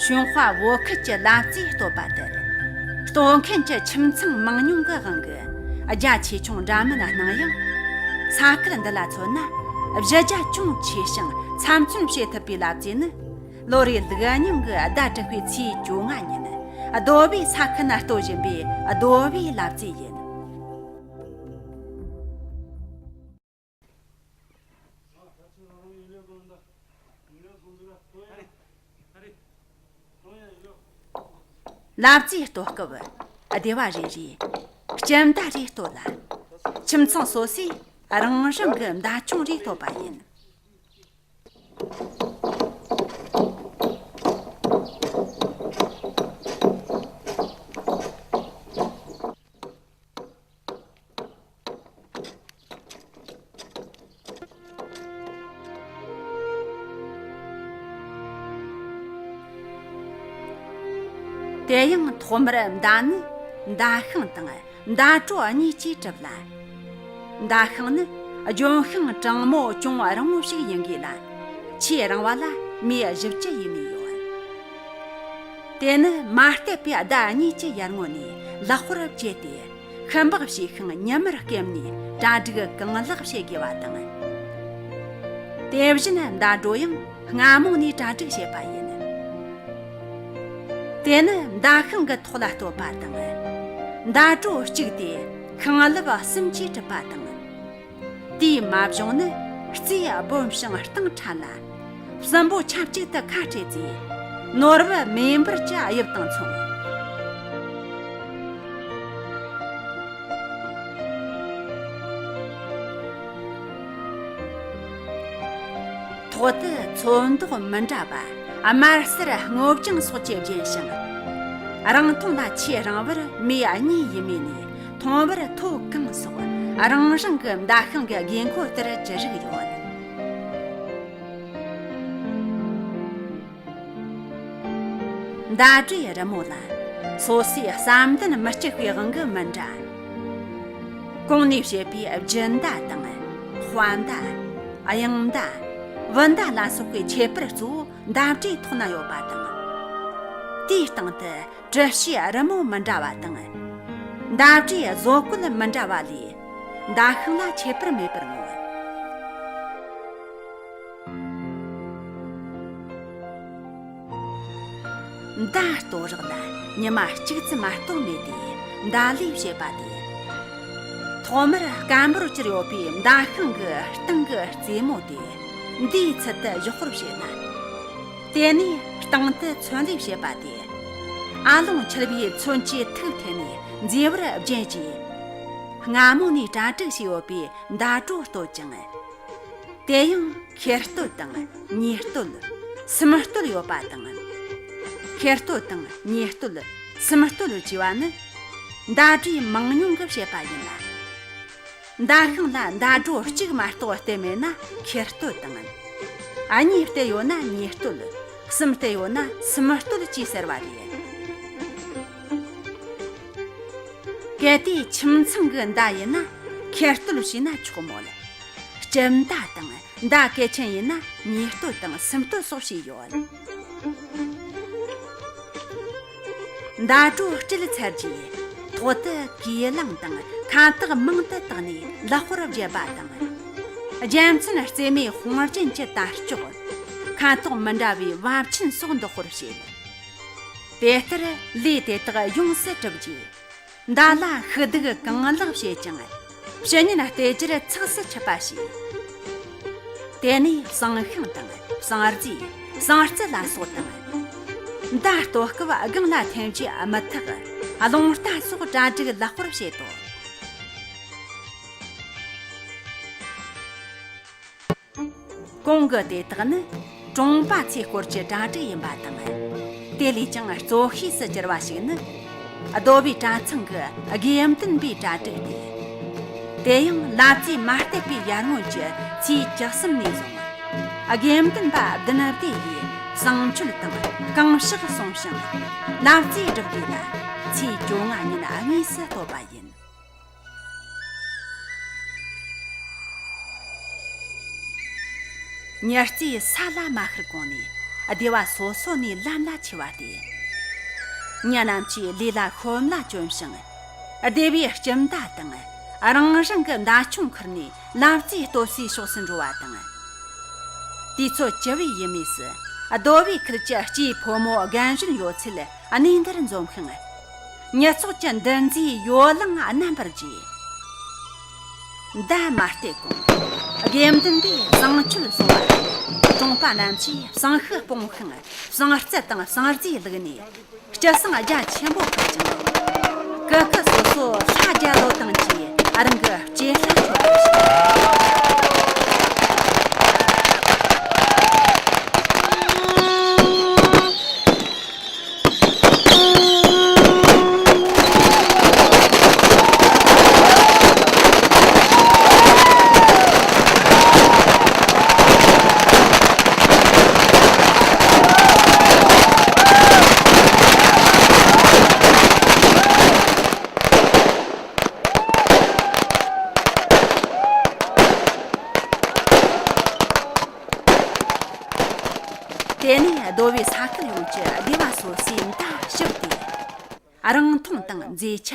གཞུང་དཔའ་བོད་ཁུལ་གྱི་ལབ་རྩེའི་བསྟོད་པ་དེར། བསྟོད་མཁན་གྱི་ཁྱིམ་ཚང་མང་ཉུང་གི་དབང་གིས་རྒྱ་ཆེ་ཆུང་འདྲ་མིན་སྣང་ཡང་། ས་ཁུལ་འདི་ལ་མཚོན་ན་གཞི་རྒྱ་ཅུང་ཆེ་ཞིང་ཚབ་མཚོན་བྱེད་ཐུབ་པའི་ལབ་རྩེ་ནི། ལོ་རེའི་ལུག་རྙིང་གི་ཟླ་དྲུག་པའི་ཚེས་བཅོ་ལྔ་ཉིན་རྡོ་བའི་ས་ཁུལ་ན་བསྟོད་བཞིན་པའི་རྡོ་བའི་ལབ་རྩེ་ཡིན། ལབ་རྩེའི་བསྟོད་སྐབས་སྡེ་བ་རེ་རེས་སྤྱི་མདའ་རེ་བསྟོད་ལ། ཁྱིམ་ཚང་སོ་སོས་རང་རང་གི་མདའ་ཆུང་རེ་བསྟོད་པ་ཡིན། དེ་ཡང་ཐོག་མར་མདའ་ནི་མདའ་ཤིང་དང་མདའ་གྲོག་གཉིས་ཀྱིས་གྲུབ་ལ། མདའ་ཤིང་ནི་ལྗོན་ཤིང་གྲང་མོ་ཅུང་རིང་མོ་ཞིག་ཡིན་དགོས་ལ། ཆེས་རིང་བ་ལ་མེ་བཞི་བཅུ་ཡས་མས་ཡོད། དེ་ནི་མ་བསྡད་པའི་ཟླ་གཉིས་ཀྱི་ཡར་ངོ་ནས་ལག་པར་བཅད་དེ། ཤུན་སྦག་བྱས་ཤིང་ཉི་མར་སྐེམ་ནས་གྲ་སྒྲིག་གང་ལེགས་བྱེད་དགོས་པ་དང་། དེ་བཞིན་མདའ་གྲོག་ཡང་སྔ་མོ་ནས་གྲ་སྒྲིག་བྱེད་པ་ཡིན། དེ་ནི་མདའ་ཤིང་གི་ཐོག་ལ་བསྟོད་པ་དང་། མདའ་གྲོག་གཅིག་དེ་ཤིང་ལེབ་གསུམ་གྱིས་གྲུབ་པ་དང་། དེའི་མ་བྱུང་ནི་རྩེ་སྦོམ་ཞིང་སྟེང་ཕྲ་ལ། གསུམ་པོ་ཆབས་ཅིག་ཏུ་ཁ་སྤྲད་དེ། ནོར་བུ་མེ་འབར་གྱི་དབྱིབས་དང་མཚུངས། ཐོག་ཏུ་ཚོན་མདོག་མི་འདྲ་བ། དམར་སེར་སྔོ་ལྗང་སོགས་ཀྱིས་བརྒྱན་ཞིང་། རིང་ཐུང་ལ་ཆེས་རིང་བར་མེ་གཉིས་ཡས་མས་ནས། ཐུང་བར་ཐོ་གང་སོགས་རང་རང་གི་མདའ་ཤིང་གི་དགོས་མཁོ་ལྟར་ཅི་རིགས་ཡོད། མདའ་གྲོག་རི་མོ་ལ་སོ་སོའི་བསམ་གཏན་མི་གཅིག་པའི་དབང་གིས་མི་འདྲ། གོང་ནས་བཤད་པའི་རྒྱུ་མདའ་དང་། དཔའ་མདའ། གཡང་མདའ། བུ་མདའ་ལ་སོགས་པའི་ཁྱད་པར་གཙོ་བོ་མདའ་གྲོག་ཐོག་ན་ཡོད་པ་དང་། དེའི་སྟེང་དུ་གྲུ་བཞིའི་རི་མོ་མི་འདྲ་བ་དང་། མདའ་གྲོག་བཟོ་བཀོད་མི་འདྲ་བ་ལས། མདའ་ཤིང་ལ་ཁྱད་པར་མེད་པར་མངོན། མདའ་བསྟོད་རག་ལ་ཉི་མ་གཅིག་ཙམ་མ་གཏོགས་མེད་དེ། མདའ་ལས་བྱེད་པ་དེ་ ཐོག་མར་སྐམ་པོར་གྱུར་ཡོད་པའི་མདའ་ཤིང་གི་སྟེང་གི་རྩེ་མོ་དེ་མདའི་ཚུལ་དུ་གཞོགས་པར་བྱས་ན། དེ་ནས་སྟེང་དུ་ཚོན་ལས་བྱས་པ་དེ། ཨ་ལོང་འཁྱིལ་བའི་ཚོན་གྱི་ཐིག་འཐེན་ནས་མཛེས་པར་བརྒྱན་གྱིས། སྔ་མོ་ནས་གྲ་སྒྲིག་བྱས་ཡོད་པའི་མདའ་གྲོགས་བསྟོད་ཅིང་། དེ་ཡང་ཁེར་སྟོད་དང་ཉེར་སྟོད། སུམ་སྟོད་ཡོད་པ་དང་། ཁེར་སྟོད་དང་ཉེར་སྟོད། སུམ་སྟོད་ཅེས་པ་ནི་མདའ་གྲས་མང་ཉུང་གི་བཤད་པ་ཡིན་ལ། མདའ་ཤིང་ལ་མདའ་གྲོགས་གཅིག་མ་གཏོགས་བསྟེན་མེད་ན་ཁེར་སྟོད་དང་། གཉིས་བསྟེན་ཡོད་ན་ཉེར་སྟོད། གསུམ་བསྟེན་ཡོད་ན་སུམ་སྟོད་ཅེས་ཟེར་བ་རེད། གལ་ཏེ་ཁྱིམ་ཚང་གི་མདའ་ཡིན་ན་ཁེར་སྟོད་བྱས་ན་ཆོག་མོད། སྤྱི་མདའ་དང་མདའ་གལ་ཆེན་ཡིན་ན་ཉེར་སྟོད་དང་སུམ་སྟོད་སོགས་བྱས་ཡོད། མདའ་གྲོགས་སྤྲད་ཚར་རྗེས་ཐོག་ཏུ་གོས་ལང་དང་ཁ་དོག་མང་དུ་བཏགས་ནས་ལག་པར་བརྒྱབ་པ་དང་། རྒྱལ་མཚན་རྩེ་མོའི་དཔུང་རྒྱན་གྱི་དར་ལྕོག་ཁ་དོག་མི་འདྲ་བའི་བབ་ཆེན་སོགས་འདོགས་པར་བྱེད། དེ་ལྟར་ལས་དེ་དག་ཡོངས་སུ་གྲུབ་རྗེས། མདའ་ལ་ཤུགས་ལྡུག་གང་ལེགས་བྱེད་ཅིང་། ཕྱི་ཉིན་བལྟས་རྒྱུར་ཚགས་སུ་ཆུད་པ་བྱས། དེ་ནས་བསང་ཤིང་དང་བསང་རྫས། བསང་རྩི་ལ་སོགས་དང་། མདའ་གཏོད་སྐབས་སྒང་ལ་འཐེན་རྒྱུ་མི་ཐག་རླུང་རྟ་སོགས་གྲ་སྒྲིག་ལེགས་པར་བྱེད་དོ། གོང་གི་དེ་དག་ནི་གྲོང་པ་ཚོའི་སྐོར་གྱི་གྲ་སྒྲིག་ཡིན་པ་དང་། དེ་ལས་ཀྱང་གཙོ་ཤོས་སུ་གྱུར་པ་ཞིག་ནི། རྡོ་བའི་གྲྭ་ཚང་གི་དགེ་འདུན་པའི་གྲ་སྒྲིག་སྟེ། དེ་ཡང་ལབ་རྩེ་མ་བསྡད་པའི་ཡར་སྔོན་གྱི་ཚེས་བཅུ་གསུམ་ནས་བཟུང་། དགེ་འདུན་པ་བདུན་སྡེ་ཡིས་བསང་མཆོད་དང་གང་ཕྱག་གསུངས་ཤིང་། ལབ་རྩེ་སྒྲུབ་དུས་ལ་ཚེས་བཅོ་ལྔ་ཉིན་དངོས་སུ་བསྟོད་པ་ཡིན། ཉི་རྩེའི་ས་ལ་མ་ཤར་གོང་ནས་སྡེ་བ་སོ་སོ་ནས་ལམ་ལ་ཆས་པ་སྟེ། མི་རྣམས་ཀྱིས་ལས་ལ་ཤོམ་ལ་བཅོམ་ཞིང་། སྡེ་བའི་སྤྱི་མདའ་དང་རང་རང་གི་མདའ་ཆུང་ཁུར་ནས་ལབ་རྩེ་གཏོད་སའི་ཕྱོགས་སུ་འགྲོ་བ་དང་། དུས་ཚོད་བཅུ་པའི་ཡུལ་མུས་སུ་རྡོ་བའི་ཁུལ་གྱི་སྐྱེས་ཕོ་མོ་རྒན་གཞོན་ཡོད་ཚད་གནས་འདིར་འཛོམས་ཤིང་། ཉི་ཚོགས་ཀྱི་འདུ་འཛིའི་ཡོ་ལང་རྣམ་པར་རྒྱས། མདའ་མ་གཏད་གོང་། དགེ་འདུན་པས་བསང་མཆོད་གསུང་བ་དང་། གྲོང་པ་རྣམས་ཀྱིས་བསང་ཤུགས་སྤོང་ཤིང་བསང་རྩི་དང་བསང་རྫས་བླུགས་ནས། སྤྱི་བསང་རྒྱ་ཆེན་པོ་ཕུལ་ཅིང་། སྐུ་ཁུ་སོ་སོ་ལྷ་རྒྱལ་ལོ་དང་བཅས་རང་གི་སྐྱེས་ལྷ་མཆོད་པར་བྱེད། དེ་ནས་རྡོ་བའི་ས་ཁུལ་ཡོངས་ཀྱི་སྡེ་བ་སོ་སོའི་མདའ་ཞིབ་སྟེ། རིང་ཐུང་དང་མཛེས་ཆ།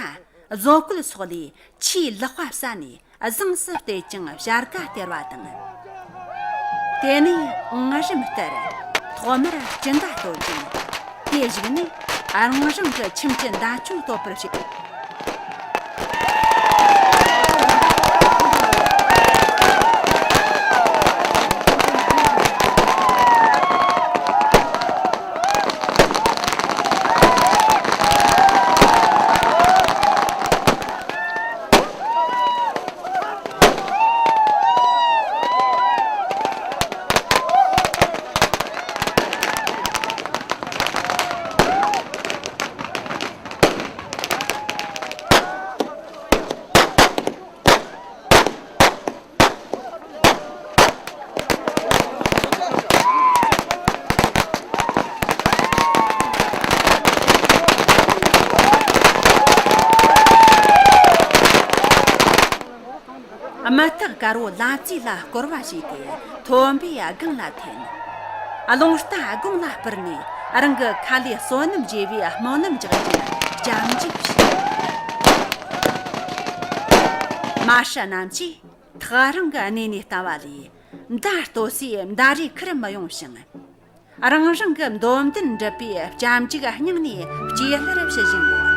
བཟོ་བཀོད་སོགས་ལས་ཆེས་ལེགས་པ་བསལ་ནས་བཟང་སུ་བལྟས་ཀྱང་བྱ་དགའ་སྟེར་བ་དང་། དེ་ནས་ངར་རིམ་ལྟར་ཐོག་མར་སྤྱི་མདའ་གཏོད་ཅིང་། དེ་བཞུགས་ནས་རང་རང་གི་ཁྱིམ་གྱི་མདའ་ཆུང་གཏོད་པར་བྱེད། དམག་ཐག་དཀར་བོ་ལབ་རྩེ་ལ་སྐོར་བ་བྱས་ཏེ་ཐོན་པའི་སྒང་ལ་འཐེན། རླུང་རྟ་དགུང་ལ་སྤུར་ནས་རང་གི་ཁ་ལས་བསོད་ནམས་རྒྱས་པའི་སྨོན་ལམ་རྒྱག་རྒྱུར་སྐྱབས་འཇུག་བྱས། མ་ཧྲ་རྣམས་ཀྱིས་ཐག་རིང་གི་གནས་ནས་ལྟ་བ་ལས་མདའ་གཏོད་སའི་མདའ་རིགས་ཁུར་མི་ཡོང་ཞིང་། རང་རང་གི་འདོད་འདུན་འགྲུབ་པའི་སྐྱབས་འཇུག་སྙིང་ནས་སྐྱེས་ལྷར་ཞུ་བཞིན་ཡོད།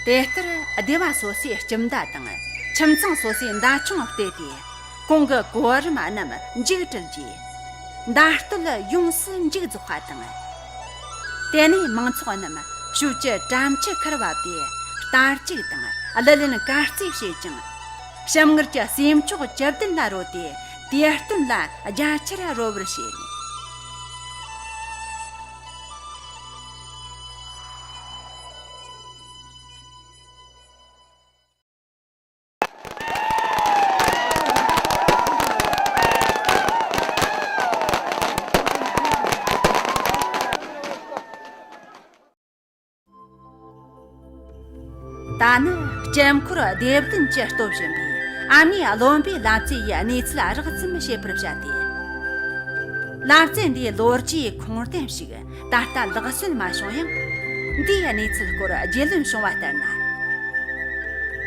དེ་ལྟར་སྡེ་བ་སོ་སོའི་ཁྱིམ་བདག་དང་ཁྱིམ་ཚང་སོ་སོའི་མདའ་ཆུང་སྤྲད་དེ། གོང་གི་གོ་རིམ་རྣམས་མཇུག་བསྒྲིལ་རྗེས། མདའ་སྟོད་ཡོངས་སུ་མཇུག་རྫོགས་པ་དང་། དེ་ནས་མང་ཚོགས་རྣམས་ཞོལ་གྱི་གྲམ་ཆུ་ཁར་བབས་ཏེ། རྟ་རྒྱུག་དང་གླུ་ལེན་གར་རྩེད་བྱེད་ཅིང་། ཞིམ་མངར་གྱི་ཟས་མཆོག་བཅུ་བདུན་ལ་རོལ་ཏེ། དུས་སྟོན་ལ་རྒྱ་ཆེར་རོལ་བར་བྱེད། ད་ནི་སྐྱབས་འཁོར་སྡེ་བདུན་གྱིས་སྟོབས་བཞིན་པའི་ཨ་མྱེས་བློན་པོའི་ལབ་རྩེ་ཡི་གནས་ཚུལ་རགས་ཙམ་བཤད་པར་བྱ་སྟེ། ལབ་རྩེ་འདིའི་ལོ་རྒྱུས་ཁུངས་ལྡན་ཞིག་ད་ལྟ་ལག་སོན་མ་བྱུང་ཡང་། འདིའི་གནས་ཚུལ་སྐོར་རྒྱུས་ལོན་བྱུང་བ་ལྟར་ན།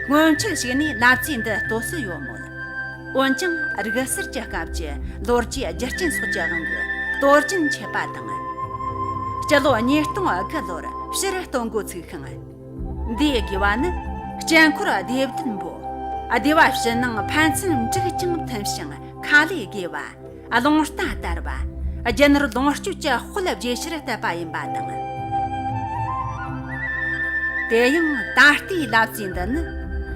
སྔོན་ཆད་ཞིག་ནས་ལབ་རྩེ་འདི་ལྟོས་སུ་ཡོད་མོད། འོན་ཀྱང་རིག་གསར་གྱི་སྐབས་ཀྱི་ལོ་རྒྱུས་རྒྱུ་རྐྱེན་སོགས་ཀྱི་དབང་གིས་གཏོར་སྐྱོན་ཆེ་བ་དང་། སྤྱི་ལོ་ཉིས་སྟོང་དགུ་ལོར་ཕྱིར་གཏོང་འགོ་ཚུགས་ཤིང་། འདིའི་དགེ་བ་ནི་སྐྱབས་འཁོར་སྡེ་བདུན་པོ་སྡེ་བ་ཕྱི་ནང་ཕན་ཚུན་འགྲིག་ཅིང་མཐུན་ཞིང་ཁ་ལས་དགེ་བ། རླུང་རྟ་དར་བ། རྒྱུ་ནོར་ལོངས་སྤྱོད་ཀྱི་དཔལ་རྒྱས་ཕྱིར་བསྟད་པ་ཡིན་པ་དང་། དེ་ཡང་ད་ལྟའི་ལབ་རྩེ་འདི་ནི་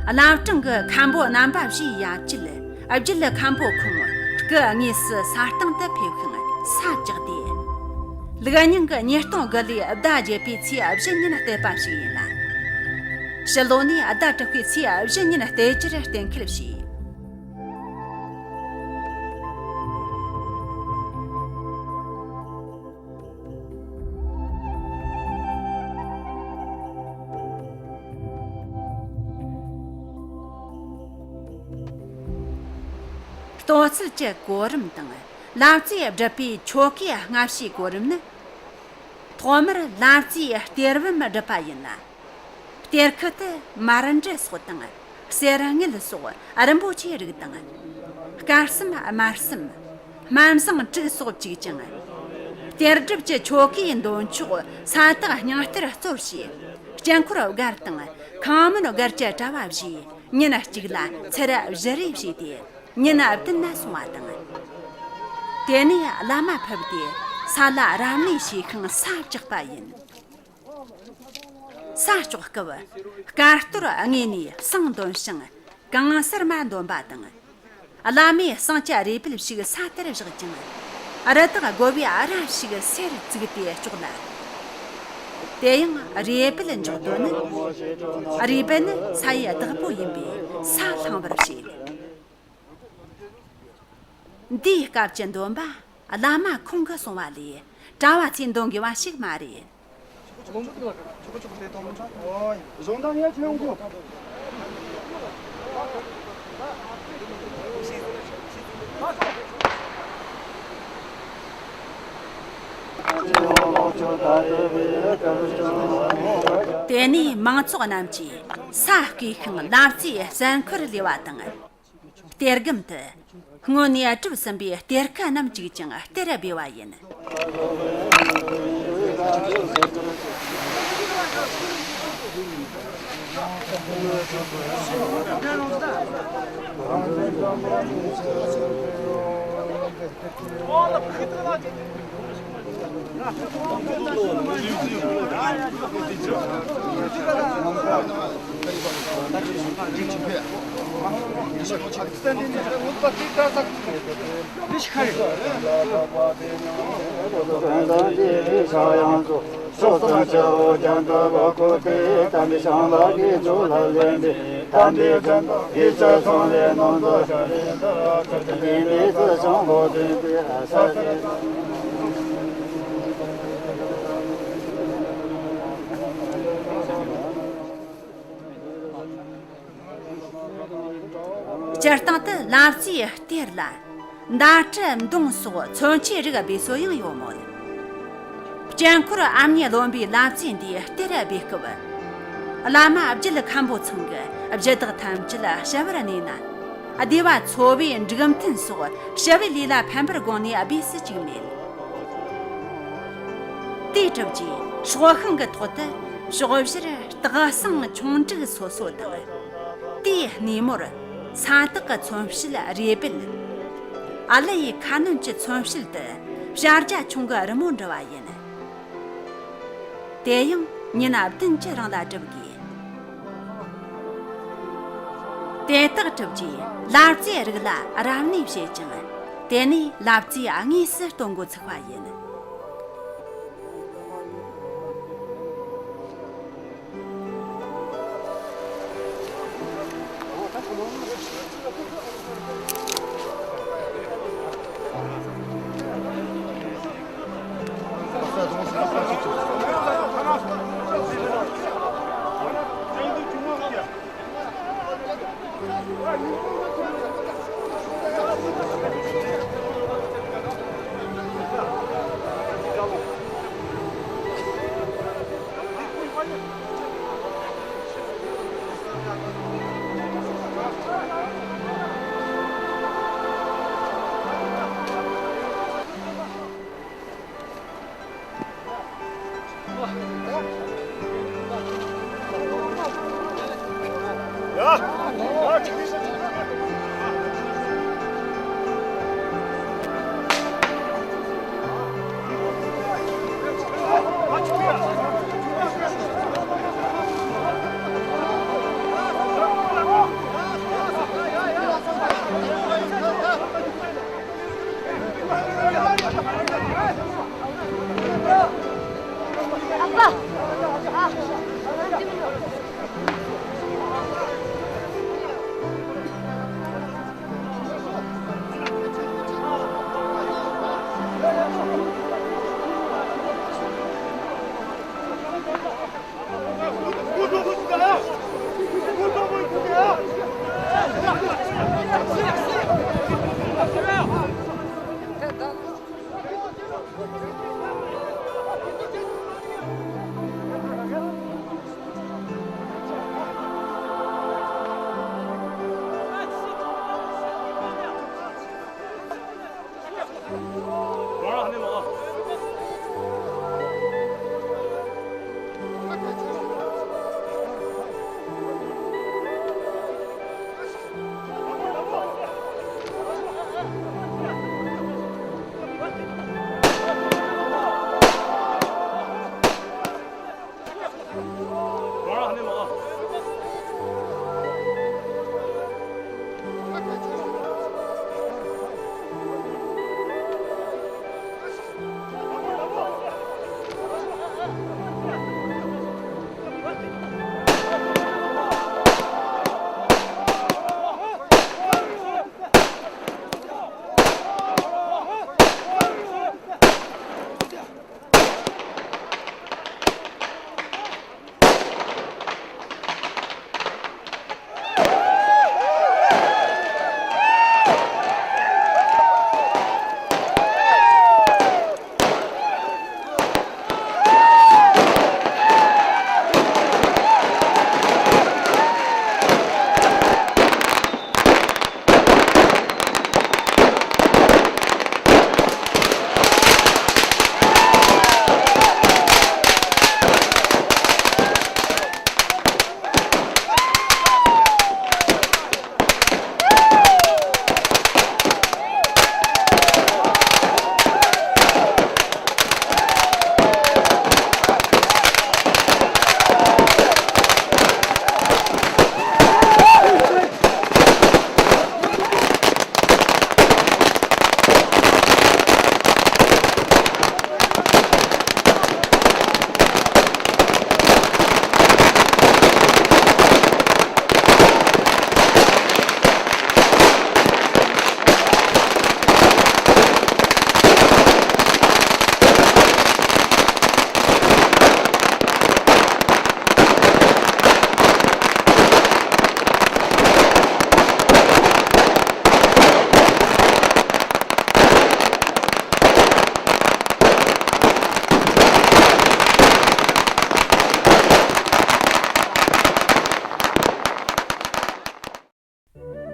བླ་བྲང་གི་མཁན་པོ་རྣམ་པ་བཞིའི་ཡབ་རྒྱུད་རྒྱུད་མཁན་པོ་ཁོང་སྐུ་དངོས་སུ་ས་སྟེང་དུ་ཕེབས་ཤིང་ས་བཅགས་ཏེ། ལུགས་རྙིང་གི་ཉིས་སྟོང་དགུ་ལོའི་ཟླ་བརྒྱད་པའི་ཚེས་བཞི་ཉིན་བཏེགས་པ་ཞིག་ཡིན་ལ། ཕྱི་ལོ་ནས་ཟླ་དྲུག་པའི་ཚེས་བཞི་ཉིན་བཏེག་རྒྱུར་གཏན་འཁེལ་བྱས། ལྟོ་ཚུལ་གྱི་གོ་རིམ་དང་ལབ་རྩེ་སྒྲུབ་པའི་ཆོ་གའི་སྔ་ཕྱིའི་གོ་རིམ་ནི། ཐོག་མར་ལབ་རྩེའི་གཏེར་བུམ་སྒྲུབ་པ་ཡིན་ལ། གཏེར་ཁུ་དེ་མར་འབྲུ་སོགས་དང་གསེར་དངུལ་སོགས་རིན་པོ་ཆེའི་རིགས་དང་། དཀར་སེམས་དམར་སེམས། སྨན་བཟང་དྲུག་སོགས་བཅུག་ཅིང་། གཏེར་སྒྲུབ་ཀྱི་ཆོ་གའི་འདོན་ཆོག་ས་བཏགས་སྙིང་གཏེར་གཙོར་བྱས། དཀྱིལ་འཁོར་སྒར་དང་ཁང་མོན་སྒར་གྱི་གྲྭ་བ་བཞིས་ཉིན་གཅིག་ལ་ཚར་བཞི་རེ་བཞེས་ཏེ་ཉིན་བདུན་ལ་སོང་བ་དང་། དེ་ནས་བླ་མ་ཕུད་དེ་ས་ལ་རབ་གནས་བྱས་ཤིང་ས་བཅགས་པ་ཡིན། ས་བཅག་སྐབས་དཀར་གཏོར་དངོས་ནས་བསང་འདོན་ཞིང་གང་སར་མ་འདོན་པ་དང་། བླ་མས་བསང་གི་རུས་སྦལ་ཞིག་ས་དེར་བཞག་ཅིང་། རི་དྭགས་དགོ་པའི་རྭ་ཞིག་སེར་བཙུགས་ཏེ་བཅོག་ལ། དེ་ཡང་རུས་སྦལ་འཇོག་དོན་ནི། རུས་སྦལ་ནི་ས་ཡི་བདག་པོ་ཡིན་པས་ས་བསླང་བར་བྱེད། འདིའི་སྐབས་ཀྱི་འདོན་པ་བླ་མ་ཁོང་གིས་གསུངས་པ་ལས་གྲྭ་བ་ཚོས་འདོན་དགོས་པ་ཞིག་མ་རེད། དེ་ནས་མང་ཚོགས་རྣམས་ཀྱིས་ས་བརྐོས་ཤིང་ལབ་རྩེའི་གསོན་འཁོར་ལས་པ་དང་། གཏེར་སྒམ་དུ་སྔོན་ནས་གྲུབ་ཟིན་པའི་གཏེར་ཁ་རྣམས་བཅུག་ཅིང་གཏེར་སྦས་པ་ཡིན། སྤྱིར་བཏང་དུ་ལབ་རྩེའི་གཏེར་ལ་མདའ་གྲི་མདུང་སོགས་མཚོན་ཆའི་རིགས་སྦས་སྲོལ་ཡང་ཡོད་མོད། དཀྱིལ་འཁོར་ཨ་མྱེས་བློན་པོའི་ལབ་རྩེ་འདིའི་གཏེར་སྦས་སྐབས། བླ་མ་རྒྱུད་མཁན་པོ་ཚང་གིས་གཞི་བདག་ཐམས་ཅད་ཞི་བར་གནས་ན། སྡེ་བ་ཚོ་བའི་འབྲུག་མཐུན་སོགས་ཞི་བའི་ལས་ལ་ཕན་པར་དགོངས་ནས་སྦས་སུ་བཅུག་མེད། དེའི་གྲུབ་རྗེས་སྲོག་ཤིང་གི་ཐོག་ཏུ་ ཕྱོགས་བཞིར་སྟག་ཚང་ཆུང་འབྲུག་སོ་སོ་དང་། དེའི་སྣེ་མོར་ས་སྟག་གི་མཚོན་བྱེད་རེ་སྦལ། ཨ་ལི་ཡི་ཁ་གནོན་གྱི་མཚོན་བྱེད་དུ་བྱ་རྒྱ་ཆུང་གི་རི་མོ་འབྲི་བ་ཡིན། དེ་ཡང་ཉིན་བདུན་གྱི་རིང་ལ་བསྒྲུབ་དགོས། དེ་དག་གྲུབ་རྗེས་ལབ་རྩེའི་རིགས་ལ་རབ་གནས་བྱེད་ཅིང་། དེ་ནས་ལབ་རྩེ་དངོས་སུ་སྟོན་འགོ་ཚུགས་པ་ཡིན།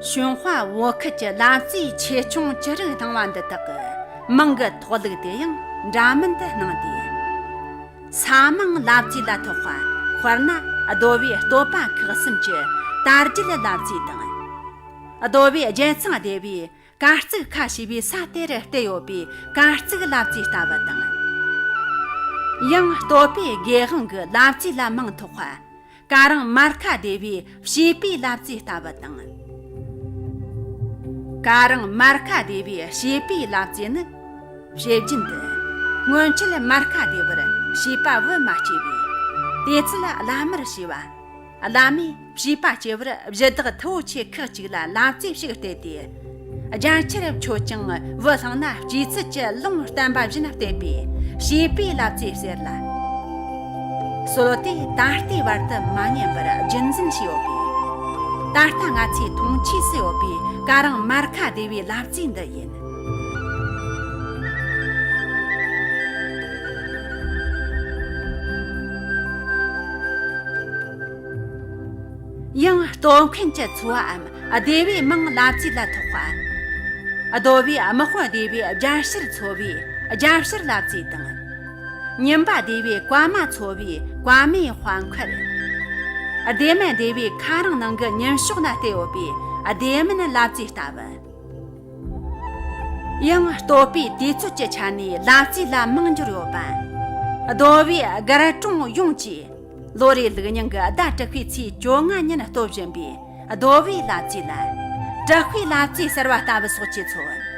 གཞུང་དཔའ་བོད་ཁུལ་གྱི་ལབ་རྩེའི་ཆེ་ཆུང་ཅི་རིགས་སྣང་བ་འདི་དག་གི་མིང་གི་ཐོགས་ལུགས་དེ་ཡང་འདྲ་མིན་དུ་སྣང་སྟེ། ས་མིང་ལབ་རྩེ་ལ་ཐོགས་པ་ དཔེར་ན་རྡོ་བའི་བསྟོད་པ་ཁག་གསུམ་གྱི་དར་རྒྱས་ལབ་རྩིས་དང་། རྡོ་བའི་རྒྱལ་ཚང་སྡེ་བའི་གར་བརྩིགས་ཁ་ཕྱེ་བའི་ས་དེར་བལྟས་ཡོད་པའི་གར་བརྩིགས་ལབ་རྩིས་ལྟ་བུ་དང་། ཡང་བསྟོད་པའི་དགེ་དབང་གི་ལབ་རྩིས་ལ་མིང་ཐོགས་པ། ཀ་རིང་མར་ཁ་སྡེ་བའི་བྱིས་པའི་ལབ་རྩིས་ལྟ་བུ་དང་། ཀ་རིང་མར་ཁ་སྡེ་བའི་བྱིས་པའི་ལབ་རྩིས་ནི། བྱེད་རྒྱུན་དུ། སྔོན་ཆད་མར་ཁ་སྡེ་བར་བྱིས་པ་བུ་མ་སྐྱེས་པས། དེ་ཚེ་བླ་མར་བྱས་པ། བླ་མས་བྱིས་པ་སྐྱེ་བར་གཞི་བདག་མཐུ་བོ་ཆེ་ཁག་ཅིག་ལ་ལབ་རྩིས་ཤིག་གཏད་དེ། རྒྱ་ཆེར་མཆོད་ཅིང་བུ་བླངས་ན་སྐྱེས་ཚུལ་གྱི་ལུང་བསྟན་པ་བཞིན་བསྟན་པས་བྱིས་པའི་ལབ་རྩིས་ཟེར་ལ། སྲོལ་དེ་ད་ལྟའི་བར་དུ་མ་ཉམས་པར་རྒྱུན་འཛིན་བྱས་ཡོད་པས། ད་ལྟ་ང་ཚོའི་མཐོང་ཆོས་སུ་ཡོད་པའི་ཀ་རིང་མར་ཁ་སྡེ་བའི་ལབ་རྩིས་འདི་ཡིན། ཡང་སྟོད་མཁན་གྱི་ཚོ་བའམ་སྡེ་བའི་མིང་ལབ་རྩིས་ལ་ཐོགས་པ། རྡོ་བའི་དམག་དཔོན་སྡེ་བའི་རྒྱལ་ཕྱིར་ཚོ་བའི་རྒྱལ་ཕྱིར་ལབ་རྩིས་དང་། ཉིན་པ་སྡེ་བའི་བཀའ་མ་ཚོ་བའི་བཀའ་མའི་དཔའ་མཁར། སྡེ་སྨད་སྡེ་བའི་ཁ་རང་ནང་གི་ཉིན་ཞོགས་ན་བལྟས་ཡོད་པའི་སྡེ་སྨད་ལབ་རྩིས་ལྟ་བུ། ཡང་བསྟོད་པའི་དུས་ཚོད་ཀྱི་ཆ་ནས་ལབ་རྩིས་ལ་མང་འགྱུར་ཡོད་པ། རྡོ་བའི་སྒར་གྲོང་ཡོངས་ཀྱི་ལོ་རེའི་ལུགས་རྙིང་གི་ཟླ་དྲུག་པའི་ཚེས་བཅོ་ལྔ་ཉིན་བསྟོད་བཞིན་པའི་རྡོ་བའི་ལབ་རྩིས་ལ། དྲག་པོའི་ལབ་རྩིས་ཟེར་བ་ལྟ་བུ་སོགས་ཀྱིས་མཚོན།